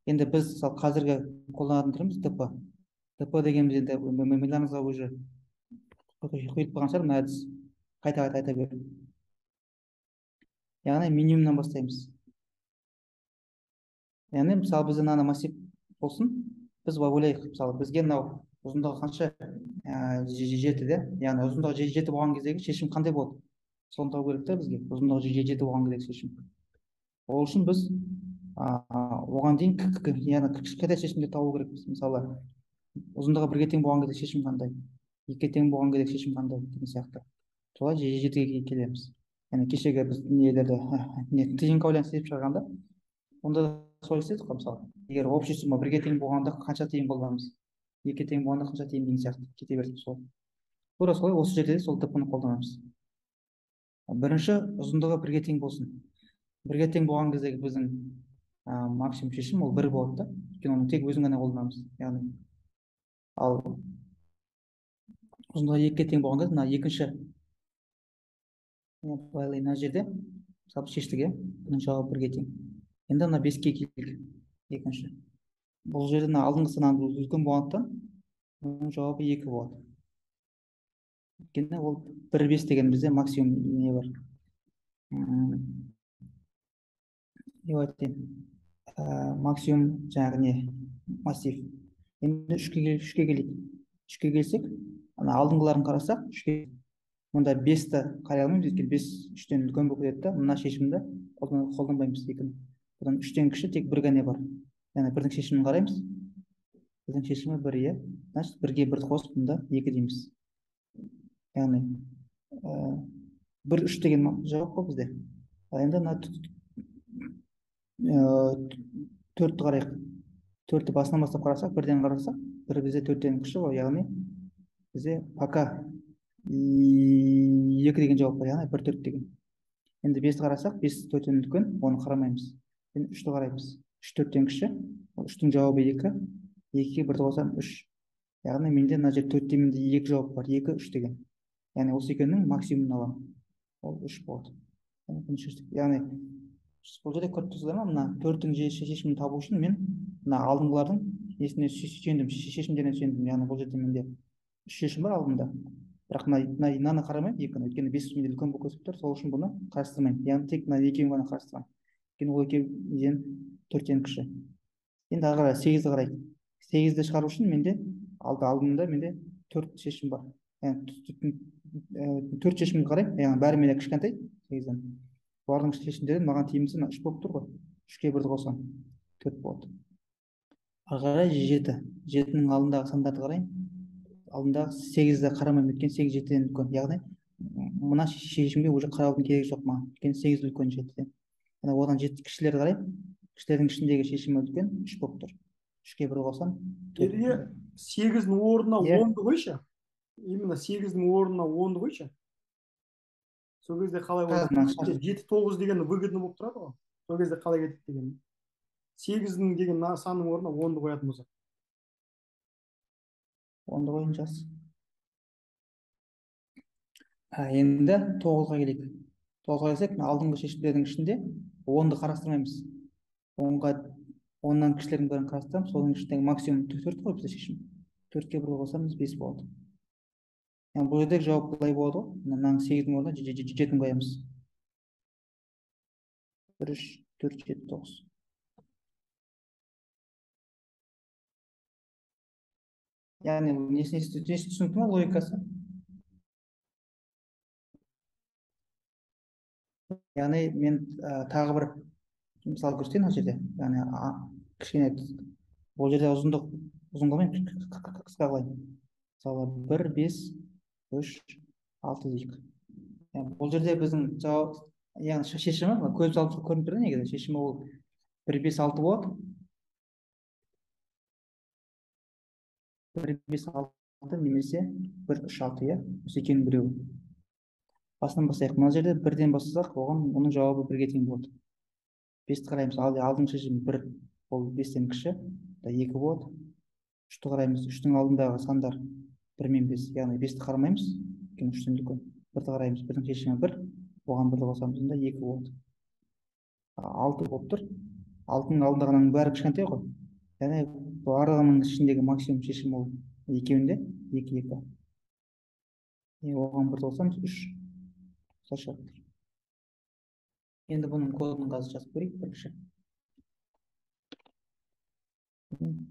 Енді біз мысалы қазіргі қолданатын түріміз ДП. ДП дегеніміз енді миларыңызға уже құйылып қалған шығар мына әдіс. Қайта-қайта айта беріп. Яғни минимумнан бастаймыз. Яғни мысалы бізде мынаны массив болсын, біз ойлайық, мысалы бізге мынау ұзындығы қанша, 7 де, яғни ұзындығы 7 болған кездегі шешім қандай болады? Соны табу керек та бізге, ұзындығы 7 болған кездегі шешім. Ол үшін біз оған дейін яғни кішкентай шешімдер табу керекпіз. Мысалы ұзындығы 1-ге тең болған кезде шешім қандай, 2-ге тең болған кезде шешім қандай деген сияқты. Солай 7-ге келеміз. Яғни кешегі біз нелерді, тиын байланысты есеп шығарғанда, онда солай істедік қой мысалы. Егер общий сумма 1-ге тең болғанда қанша тиын қолданамыз, 2-ге тең болғанда қанша тиын деген сияқты кете бердік сол. Тура солай осы жерде де сол ДП-ны қолданамыз. Бірінші ұзындығы 1-ге тең болсын. 1-ге тең болған кездегі біздің максимум шешім ол 1 болады да. Өйткені оны тек өзін ғана қолданамыз. Яғни ал ұзындығы 2-ге тең болған кезде мына екінші мына жерде мысалы шештік, иә, бұның жауабы 1-ге тең. Енді мына 5-ке келдік. Екінші. Бұл жерде мына алдыңғы саннан үлкен болғандықтан бұның жауабы 2 болады. Өйткені ол 1,5 деген бізде максимум не бар. Не айтайын? Максимум жаңағы не массив. Енді 3-ке келейік. 3-ке келсек, ана алдыңғыларын қарасақ, 3-ке мұнда 5-ті қарай алмаймыз, өйткені 5 3-тен үлкен болып кетеді да, мына шешімді қолданбаймыз екіні. Бұдан 3-тен кіші тек бір ғана бар. Яғни бірдің шешімін қараймыз. Бірдің шешімі 1, иә. Значит, 1-ге 1 қосып мұнда 2 дейміз. Яғни 1 3 деген жауап қой бізде. Ал енді мына 4-ті қарайық. 4-ті басынан бастап қарасақ, 1-ден қарасақ, 1 бізде 4-тен кіші ғой, яғни бізде пока 2 деген жауап бар, яғни 1 4 деген. Енді 5-ті қарасақ, 5 4-тен үлкен, оны қарамаймыз. Енді 3-ті қараймыз. 3 4-тен кіші, 3-тің жауабы 2, 2-ге 1-ді қосам 3. Яғни менде мына жерде 4-те менде 2 жауап бар, 2 3 деген. Яғни осы екеуінің максимумын аламын. Ол 3 болады. Яғни бұл жерде көріп тұрсыздар ма, мына 4-тің шешімін табу үшін мен мына алдыңғылардың несіне сүйендім, шешімдеріне сүйендім. Яғни бұл жерде менде 3 шешім бар алдында. Бірақ мынаны қарамаймын, 2-ні, өйткені 5 менде үлкен болып көрсетіп тұр, сол үшін бұны қарастырмаймын. Яғни тек мына екеуін ғана қарастырамын. Өйткені ол екеуі неден 4-тен кіші. Енді ары қарай 8-ді қарайық. 8-ді шығару үшін менде алдында менде 4 шешім бар. Яғни 4 шешімді қараймын, яғни бәрі менде кішкентай 8-ден. Бұлардың шешімдері маған тиімдісі мына 3 болып тұр ғой. 3-ке 1-ді қосамын, 4 болады. Ары қарай 7. 7-нің алдындағы сандарды қараймын. Алдындағы 8-ді қарамаймын, өйткені 8 7-ден үлкен. Яғни мына шешімге уже қараудың керегі жоқ маған. Өйткені 8 үлкен 7-ден. Яғни одан 7 кішілерді қараймын. Кішілердің ішіндегі шешімі үлкен 3 болып тұр. 3-ке 1 қосам, 4. Едіге 8-дің орнына 10-ды қойшы. Именно 8-дің орнына 10-ды қойшы. Сол кезде қалай болады? 7-9 деген выгодно болып тұрады ғой. Сол кезде қалай кетеді деген. 8-дің деген санның орнына 10-ды қоятын болсақ. 10-ды қойын жаз. Енді 9-ға келейік. 9-ға келсек, мына алдыңғы шешімдердің ішінде 10-ды қарастырмаймыз. 10-нан кішілердің бәрін қарастырамыз. Соның ішіндегі максимум 4 қой бізде шешім. 4-ке 1 қосамыз, 5 болады. Яғни бұл жердегі жауап былай болады ғой. Мынаның 8-дің орнына 7-ні қоямыз. 1, 3, 4, 7, 9. Яғни несі түсінікті ма логикасы? Яғни мен тағы бір мысал көрсетейін ол жерде. Яғни кішкене ол жерде ұзындық ұзын қылмаймын, қысқа қылайын. Мысалы 1, 5, 3, 6 дейік. Яғни бұл жерде біздің жауап, яғни шешімі көз алып көрініп тұр негізі. Шешімі ол 1, 5, 6 болады. 1, 5, 6 немесе 1, 3, 6, иә. Осы екеуінің біреуі. Басынан бастайық. Мына жерде 1-ден бастасақ, оған оның жауабы 1-ге тең болады. 5-ті қараймыз. Алдыңғы шешім 1, ол 5-тен кіші, 2 болады. 3-ті қараймыз. 3-тің алдындағы сандар 1 мен 5, яғни 5-ті қарамаймыз, өйткені 3-тен үлкен. 1-ті қараймыз, 1-дің шешімі 1, оған 1-ді қосамыз, онда 2 болады. 6 болып тұр. 6-ның алдындағының бәрі кішкентай ғой. Яғни барлығының ішіндегі максимум шешім ол екеуінде 2, 2. Оған 1-ді қосамыз, 3. Шығып тұр. Енді бұның кодын қазір жазып көрейік бірінші.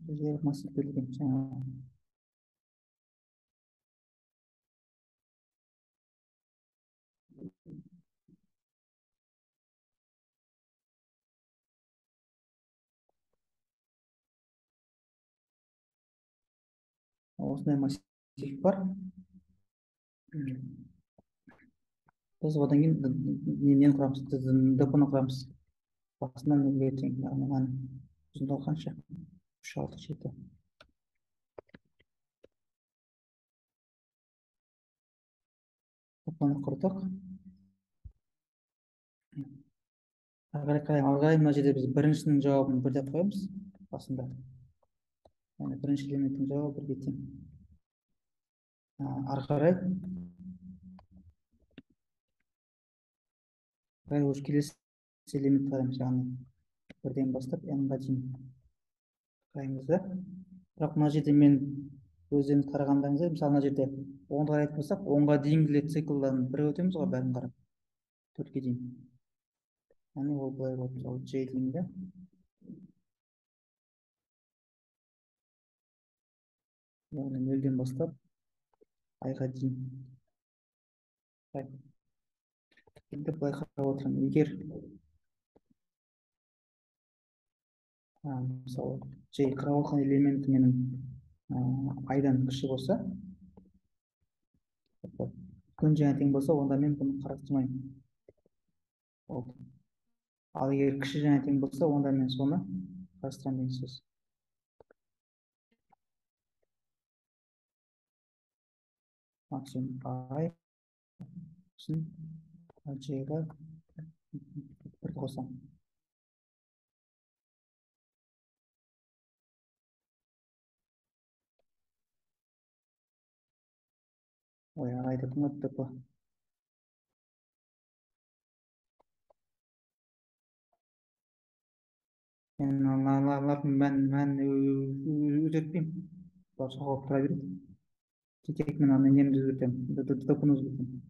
Бізге массив берілген жаңа. Осындай массив бар. Біз одан кейін нені құрамыз? ДП-ны құрамыз. Басынан нөлге тең, яғни мынаның ұзындығы қанша? 3, 6, 7. ДП-ны құрдық. Ары қарай мына жерде біз біріншінің жауабын 1 деп қоямыз басында. Яғни бірінші элементтің жауабы 1-ге тең. Ары қарай уже келесі элемент қараймыз, яғни 1-ден бастап n-ға дейін қараймыз да. Бірақ мына жерде мен өздеріңіз қарағандарыңызда, мысалы мына жерде 10-ды қарайтын болсақ, 10-ға дейінгілер циклдан бір өтеміз ғой, бәрін қарап 4-ке дейін. Яғни ол былай болады, мысалы j дейін да. Яғни 0-ден бастап i-ға дейін. Енді былай қарап отырмын. Егер мысалы j қарап отырған элементі менің i-дан кіші болса, үлкен және тең болса, онда мен бұны қарастырмаймын. Болды. Ал егер кіші және тең болса, онда мен соны қарастырамын деген сөз. Максимум i сосын j-ға 1 қосамын. Ой, ай деп ұмытты. Мен мыналардың мәнін өзгертпеймін. Бұлар соғылып тұра береді. Тек мен ана немді өзгертемін, ДП-ны өзгертемін.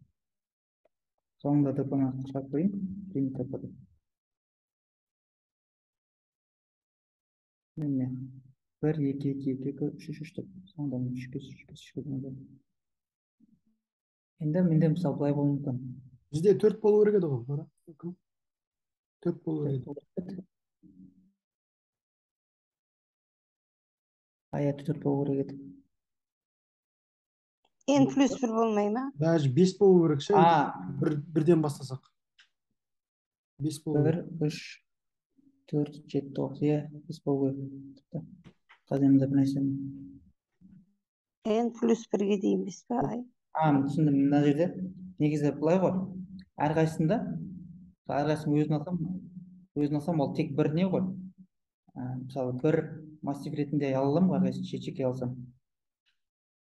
Соңында ДП-ны шығарып қояйын, print ДП деп. Міне 1, 2, 2, 2, 2, 3, 3, 3 деп. Соңында мен 3, 5, 3, 5, 3 деп. Енді менде мысалы былай болуы мүмкін. Бізде 4 болу керек еді ғой, бара. 4 болу керек еді. Ая, 4 болу керек еді. N плюс 1 болмай ма? Даже 5 болу керек ше. Бірден бастасақ. 5 болу керек. 1, 3, 4, 7, 9. Иә, 5 болу керек. Қазір енді бір нәрсені. N плюс 1-ге дейін 5 па? Түсіндім. Мына жерде негізі былай ғой. Әрқайсысында, әрқайсысын өзін алсам, ол тек бір не ғой. Мысалы, бір массив ретінде ала аламын, әрқайсысын жеке алсам.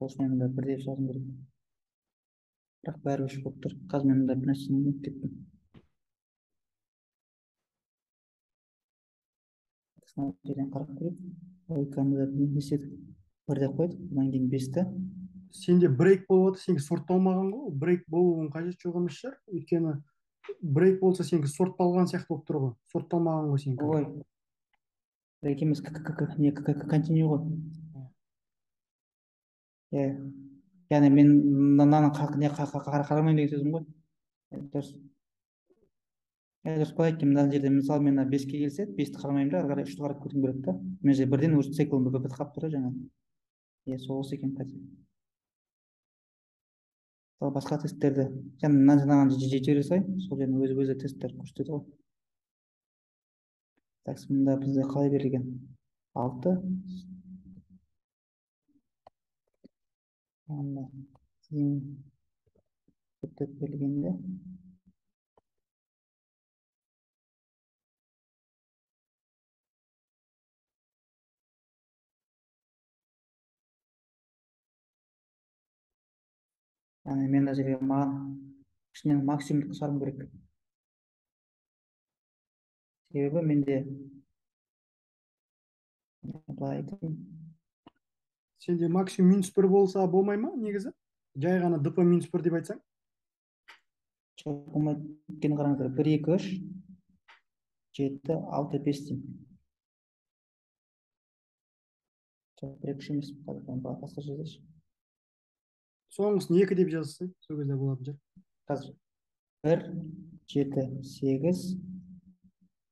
Ол үшін мен мында бір деп жазуым керек. Бірақ бәрі 3 болып тұр. Қазір мен мында бір нәрсені ұмытып кеттім. Мына жерден қарап көрейік. Логиканы не істедік? 1 деп қойдық, одан кейін 5-ті. Сенде брейк болып отыр, сенікі сортталмаған ғой. Брейк болуының қажеті жоқ емес шығар. Өйткені брейк болса сенікі сортталған сияқты болып тұр ғой. Сортталмаған ғой сенікі. Ой. Брейк емес, не, континью ғой. Иә, яғни мен мынаны қарамаймын деген сөзім ғой. Дұрыс. Дұрыс былай айтайын, мына жерде мысалы мен 5-ке келсе, 5-ті қарамаймын да, ары қарай 3-ті қарап кетуім керек та. Мына жерде бірден уже циклым бітіп қалып тұр жаңа. Иә, сол осы екен қате. Мысалы басқа тесттерді, жаңа мына жаңағы жете салайын, сол жерден өзі тесттер көрсетеді ғой. Так, мында бізде қалай берілген? 6. Анда тең деп берілгенде яғни мен мына жерге маған ішінен максимумды шығаруым керек. Себебі менде былай айтайын. Сенде максимум минус 1 болса болмай ма негізі? Жай ғана дп минус 1 деп айтсаң? Жоқ, болмайды. Өйткені қараңыздар, 1, 2, 3, 7, 6, 5 деймін. Жоқ, 1, 2, 3 емес, басқа жазайыншы. Соңғысын 2 деп жазсай, сол кезде болатын шығар. Қазір 1, 7, 8,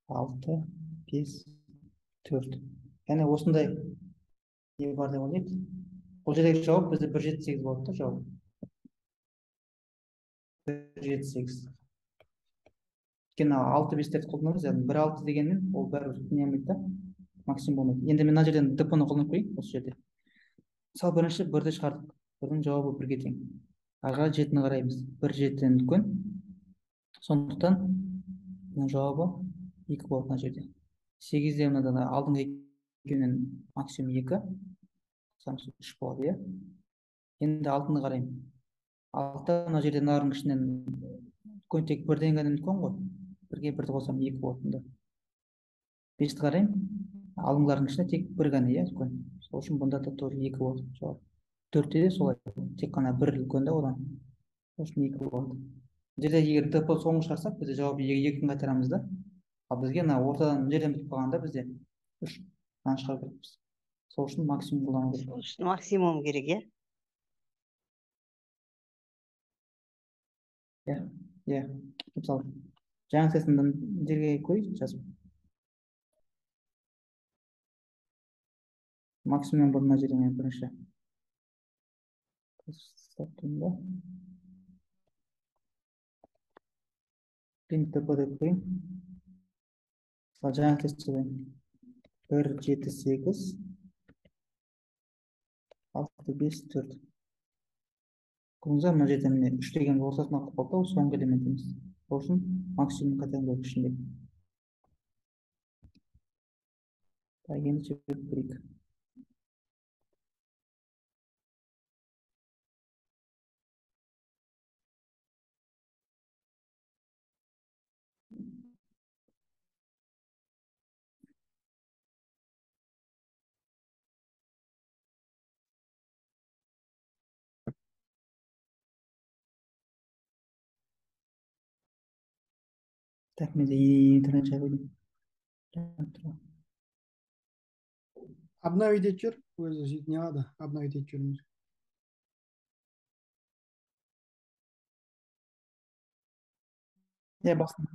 6, 5, 4. Яғни осындай не бар деп ойлайды. Бұл жердегі жауап бізде 1, 7, 8 болады да жауап. 1, 7, 8. Өйткені 6, 5-терді қолданамыз, яғни 1, 6 дегенмен ол бәрібір не болмайды да, максимум болмайды. Енді мен мына жерден дп-ны қолданып көрейін осы жерде. Мысалы бірінші 1-ді шығардық. 1-дің жауабы 1-ге тең. Ары қарай 7-ні қараймыз. 1 7-ден үлкен. Сондықтан бұның жауабы 2 болады мына жерде. 8-де мынадан алдыңғы екеуінен максимум 2, 3 болады, иә. Енді 6-ны қараймын. 6 мына жерде мыналардың ішінен үлкен тек 1-ден ғана үлкен ғой. 1-ге 1-ді қосамын, 2 болады мұнда. 5-ті қараймын. Алдыңғылардың ішінде тек 1 ғана, иә, үлкен. Сол үшін бұнда да тоже 2 болады жауап. 4-те де солай, тек қана 1 үлкен да одан. Сол үшін 2 болады. Бұл жерде егер дп соңғы шығарсақ, бізде жауап 2-ні қайтарамыз да. Ал бізге мына ортадан мына жерден бітіп қалғанда бізде 3 мынаны шығару керекпіз. Сол үшін максимум қолдану керек. Сол үшін максимум керек, иә? Иә, иә. Мысалы, жаңа тестін мына жерге көрейік жазып. Максимум бір мына жерде мен бірінші. Print дп деп қояйын. Мысалы, жаңа тест жазайын. 1, 7, 8, 6, 5, 4. Көрдіңіз бе, мына жерде міне 3 деген ортасына қалып қалды, ол соңғы элемент емес. Сол үшін максимум қайтадан керек ішінде. Так, енді жіберіп көрейік. Так, менде интернет жабылды. Обновить етіп жүр, өзі сөйтіп не қылады, обновить етіп жүрміз. Иә, бастым.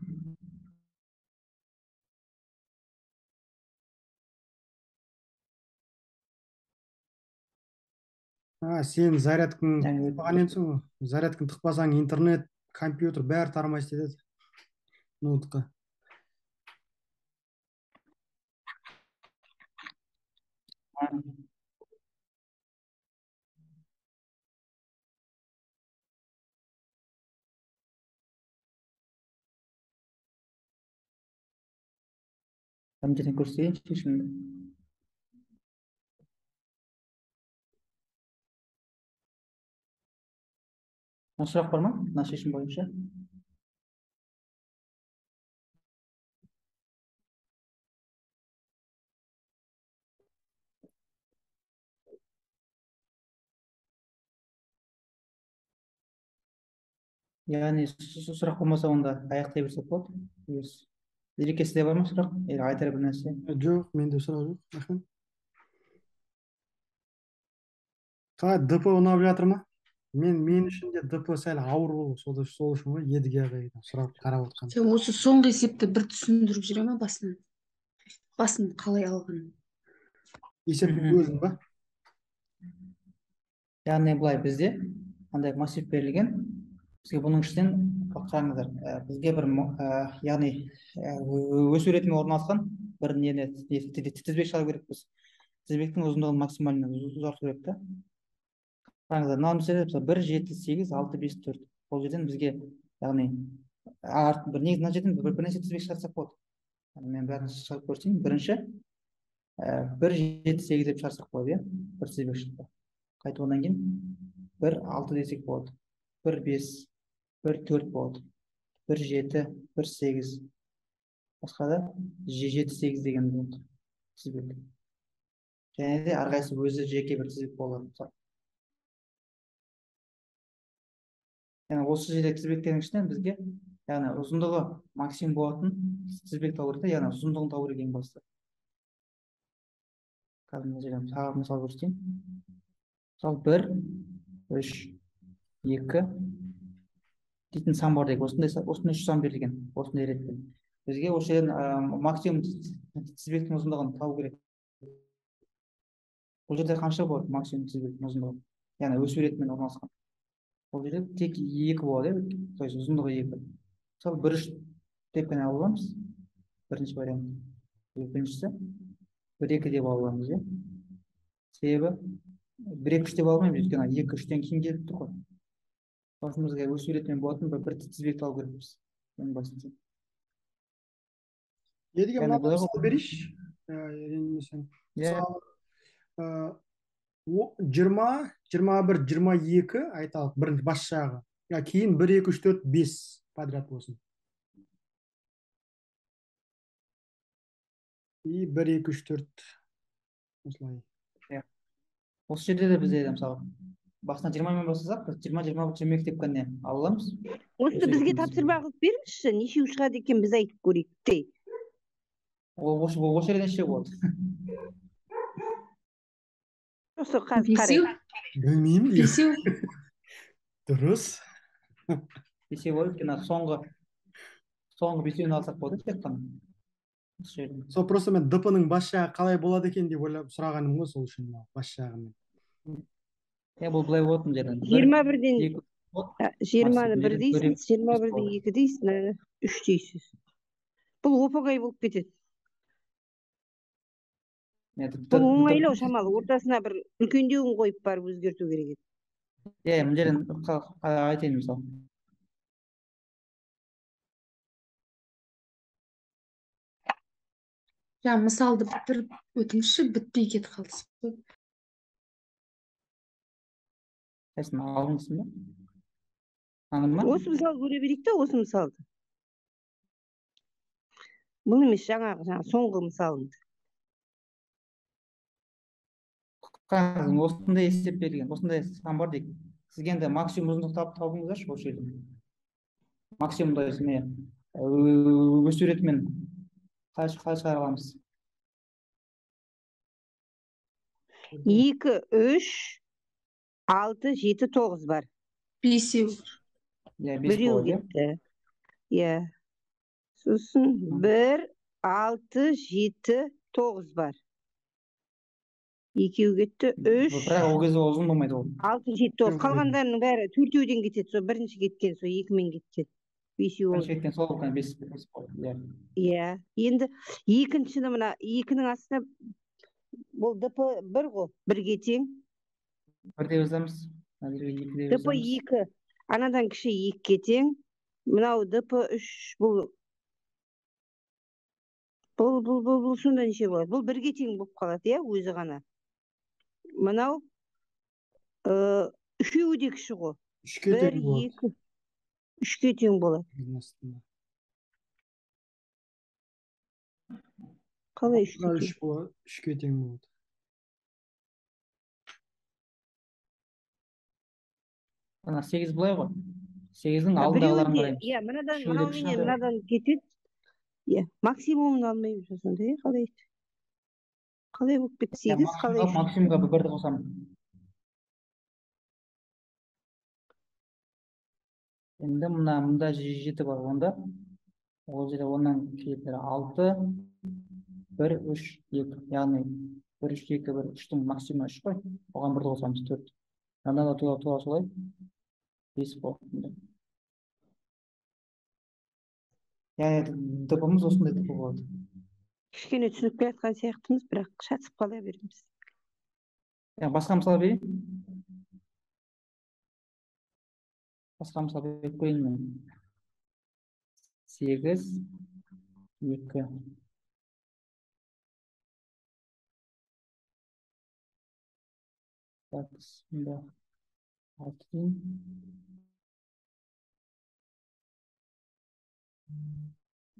Сен зарядкаң тықпаған едіңсің ғой. Зарядкаң тықпасаң интернет, компьютер бәрі тармай істетеді. Ноутқа. Мына жерден көрсетейін шешімді. Мына сұрақ бар ма? Мына шешім бойынша. Яғни сұрақ болмаса онда аяқтай берсек болады. Ереке, сізде бар ма сұрақ? Или айтар бір нәрсе? Жоқ, менде сұрақ жоқ. Рахмет. Қалай, ДП ұнап жатыр ма? Мен үшін де ДП сәл ауыр болды, сол үшін ғой Едіге ағайдан сұрап қарап отқан. Сен осы соңғы есепті бір түсіндіріп жүре ма басын? Басын қалай алғанын? Есептің өзін ба? Яғни былай, бізде андай массив берілген, бізге бұның ішінен қараңыздар, бізге бір яғни өсу ретімен орналасқан бір нені тізбек шығару керекпіз. Тізбектің ұзындығын максимально ұзарту керек та. Қараңыздар, мына мәселе мысалы 1, 7, 8, 6, 5, 4. Бұл жерден бізге, яғни бір негізі мына жерден бірнеше тізбек шығарсақ болады. Мен бәрін шығарып көрсетейін. Бірінші 1, 7, 8 деп шығарсақ болады, иә? Бір тізбек шықты. Қайтып одан кейін 1, 6 десек болады. 1, 5, 1, 4 болады. 1, 7, 1, 8. Басқа да 7, 8 деген болады тізбек. Және де әрқайсысы өзі жеке бір тізбек болады. Мысалы. Яғни осы жерде тізбектердің ішінен бізге, яғни ұзындығы максимум болатын тізбек табу керек та, яғни ұзындығын табу керек ең басты. Қазір мына жерден тағы мысал көрсетейін. Мысалы 1, 3, 2 дейтін сан бар дейік. Осындай 3 сан берілген, осындай ретпен. Бізге осы жерден максимум тізбектің ұзындығын табу керек. Бұл жерде қанша болады максимум тізбектің ұзындығы? Яғни өсу ретімен орналасқан. Бұл жерде тек 2 болады, то есть ұзындығы 2. Мысалы 1, 3 деп қана ала аламыз. Бірінші вариант. Екіншісі 1, 2 деп ала аламыз, иә. Себебі 1, 2, 3 деп алмаймыз, өйткені 2, 3-тен кейін келіп тұр ғой. Сол үшін бізге өсу ретімен болатын бір тізбекті алу керекпіз. Ең бастысы. Едіге, мынандай мысал берейінші. Ренжімесең. Мысалы, 20, 21, 22 айталық, бірінші бас жағы. Кейін 1, 2, 3, 4, 5 подряд болсын. И 1, 2, 3, 4 осылай. Осы жерде де бізде мысалы басына 20-мен бастасақ, біз 20, 21, 22 деп қана ала аламыз. Осыны бізге тапсырма қылып беріңізші, нешеу шығады екен біз айтып көрейік те. Осы жерде неше болады? Осы қазір қарайық. Білмеймін. Бесеу. Дұрыс. Бесеу болады, өйткені соңғы бесеуін алсақ болады тек қана. Сол просто мен ДП-ның бас жағы қалай болады екен деп ойлап сұрағаным ғой, сол үшін бас жағымен. Иә, бұл былай болады мына жерден. 21-ден 21 дейсіз, 21-ден 2 дейсіз, 3 дейсіз. Бұл оп-оңай болып кетеді. Бұл оңайлау шамалы, ортасына бір үлкендеуін қойып барып өзгерту керек еді. Иә, мына жерден айтайын мысалы. Ja, мысалды бітіріп өтіңізші, бітпей кетіп қалдыңыз ғой. Қайсысын алдыңғысын ба? Анын ба? Осы мысал көре берейік те, осы мысалды. Бұл емес, жаңағы соңғы мысалымды. Қараңыз, осындай есеп берілген, осындай сан бар дейік. Сізге енді максимум ұзындық табыңыздаршы осы жерде. Максимум, то есть міне өсу ретімен қалай шығара аламыз? 2, 3, 6, 7, 9 бар. Бесеу. Иә, бес Біреу болады, иә? кетті. Иә. Сосын 1, 6, 7, 9 бар. Екеу кетті, 3. Бірақ ол кезде ұзын болмайды ол. 6, 7, 9. Қалғандарының бәрі төртеуден кетеді. Сол бірінші кеткен, сол екімен кеткен. Бесеу Бірінші болды. кеткен сол екен, бес болды, иә. Иә. Енді екіншіні мына екінің астына бұл ДП 1 ғой, бірге тең. 1 деп жазамыз. Мына жерге 2 деп ДП жазамыз. 2 анадан кіші 2-ге тең. Мынау ДП 3 бұл бұл сонда неше болады? Бұл бірге тең болып қалады, иә, өзі ғана. Мынау үшеуі де кіші ғой. 3-ке тең болады. 1, 2, 3-ке тең болады. Қалай 3-ке тең? 3 болады, 3-ке тең болады. Ана 8 былай ғой. 8-дің алдындағыларын қараймыз. Иә, мынадан, Үшеуі де мынау кіші менен ғой. мынадан кетеді. Иә, максимумын алмаймыз сонда, иә, қалай еді? Қалай болып кетті? Иә, 8 қалай? Максимумға бірді қосамын. Енді мында 7 бар, онда ол жерде оннан келетіндер 6, 1, 3, 2. Яғни 1, 3, 2, 1, 3-тің максимумы 3 қой. Оған 1-ді қосамыз, 4. Мынада да тура солай 5 болады. Яғни ДП-мыз осындай ДП болады. Кішкене түсініп келе жатқан сияқтымыз, бірақ шатысып қала береміз. Басқа мысал берейін. Басқа мысал беріп қояйын мен. 8, 2. Так, сонда 6 дейін.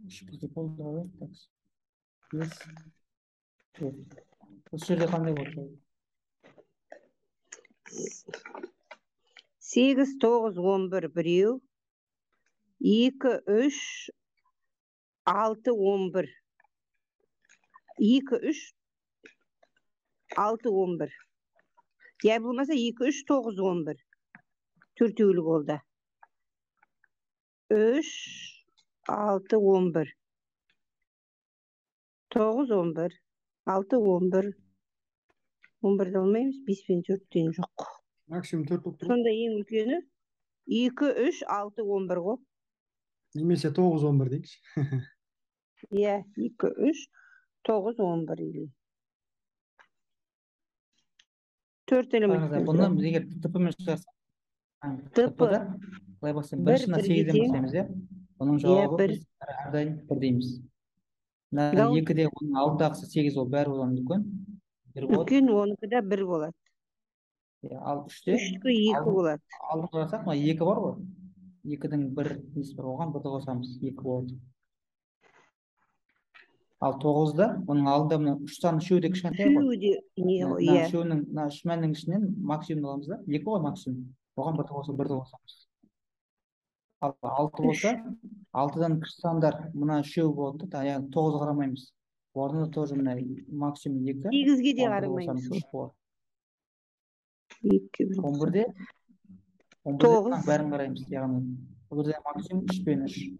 3 бізде болды ғой. Так, 5, 4. Осы жерде қандай болады? 8, 9, 11, біреу. 2, 3, 6, 11. 2, 3, 6, 11. Я болмаса 2, 3, 9, 11. Төртеулі болды. 3, 6, 11. 9, 11. 6, 11. 11-ді алмаймыз, 5 пен 4-тен жоқ. Максимум 4 болып тұр. Сонда ең үлкені 2, 3, 6, 11 ғой. Немесе 9, 11 дейікші. Иә, 2, 3, 9, 11 или. 4 элемент. Бұны егер ДП-мен шығарсақ, ДП-да былай бастаймыз. Бірінші 8-ден бастаймыз, иә. Оның жауабы біз әрдайым 1 дейміз. Мына 2-де оның алдындағысы 8 ол бәрі одан үлкен. Үлкен, оныкі да 1 болады. Ал 3-те 3-ке 2 болады. Алдын қарасақ, мына 2 бар ғой. 2-дің 1 несі бар, оған 1-ді қосамыз, 2 болады. Ал 9-да оның алдында мына 3 сан үшеуі де кішкентай ғой. Үшеуі де не ғой, иә. Үшеуінің мына үш мәннің ішінен максимумды аламыз да, 2 ғой максимум. Оған 1-ді қосып, 1-ді қосамыз. Ал 6 болса, 6-дан кіші сандар мына үшеуі болады да, яғни 9-ға қарамаймыз. Орнында тоже мына максимум 2. 8-ге де қарамаймыз. 2 11-де 11-де бәрін қараймыз, яғни бұл жерде максимум 3 пен 3.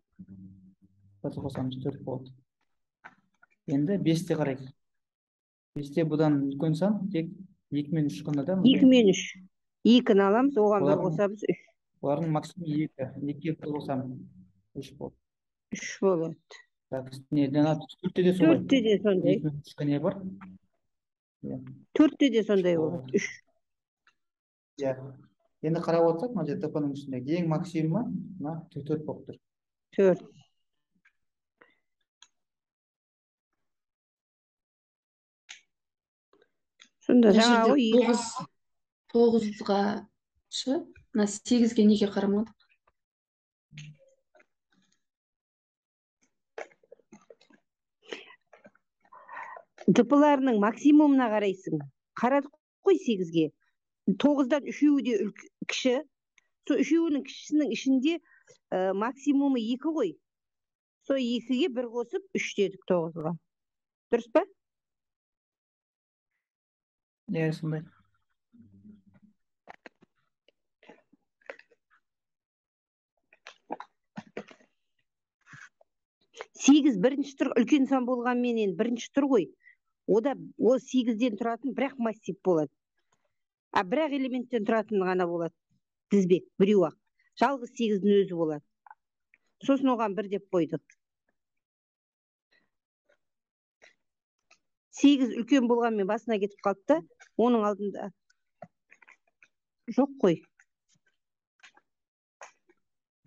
1-ді қосамыз, 4 болады. Енді 5-те қарайық. 5-те бұдан үлкен сан тек 2 мен 3 қана да. 2 мен 3. 2-ні аламыз, оған 1 қосамыз, 3. Олардың максимум 2. 2-ге 1 қосамыз, 3 болады. 3 болады. Так, не, 4-те де солай. 4-те де сондай. 2 мен 3 не бар? 4-те де сондай болады, 3. Иә. Енді қарап отырсақ, мына жерде ДП-ның ішіндегі ең максимумы мына 4 болып тұр. 4. Сонда жаңағы 9-ға шы, мына 8-ге неге қарамадық? ДП-ларының максимумына қарайсың. Қарадық қой 8-ге. 9-дан үшеуі де кіші. Сол үшеуінің кішісінің ішінде максимумы 2 ғой. Сол 2-ге 1 қосып 3 дедік 9-ға. Дұрыс па? Иә, сондай. Сегіз бірінші тұр, үлкен сан болғанменен бірінші тұр ғой. Ода ол 8-ден тұратын бірақ массив болады. А бірақ элементтен тұратын ғана болады. Тізбек, біреу ақ. Жалғыз 8-дің өзі болады. Сосын оған 1 деп қойдық. 8 үлкен болғанмен басына кетіп қалды да, оның алдында жоқ қой.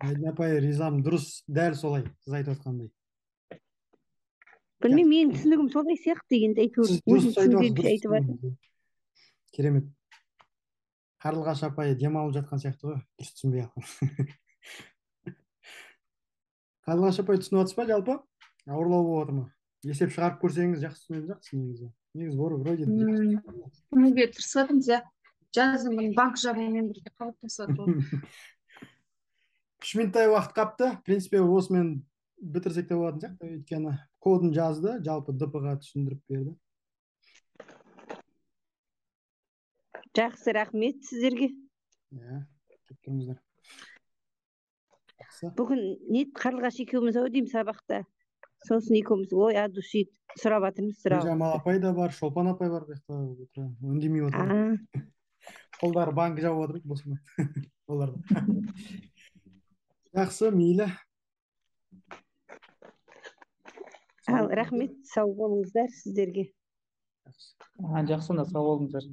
Айдын апай, ризам, дұрыс, дәл солай, сіз айтып отқандай. Білмеймін, менің түсінігім солай сияқты енді, әйтеуір өзім түсінгенше айтып жатырмын. Керемет. Қарлығаш апай демалып жатқан сияқты ғой, дұрыс түсінбей ақ. Қарлығаш апай, түсініп жатсыз ба жалпы? Ауырлау болып отыр ма? Есеп шығарып көрсеңіз жақсы түсінетін сияқтысыз негізі. Негізі вроде түсінуге тырысып жатырмыз, иә. Жаздың күні банк жабуымен бірге қалыптасады ол. 3 минуттай уақыт қапты. В принципе, осымен бітірсек те болатын сияқты. Өйткені кодын жазды, жалпы ДП-ға түсіндіріп берді. Жақсы, рахмет сіздерге. Иә, күтіп тұрыңыздар. Жақсы. Бүгін не, Қарлығаш екеуміз ау деймін сабақта. Сосын екеуміз ой от души сұрап жатырмыз Гүлжамал сұрағымызды. Апай да бар, Шолпан апай бар, бұл жақта отырған, үндемей отыр. А, Қолдары банк жауып отыр, босамайды олар да. Жақсы, мейлі. Сау ал болыңыздар. Рахмет, сау болыңыздар сіздерге. Жақсы. Жақсы, онда сау болыңыздар.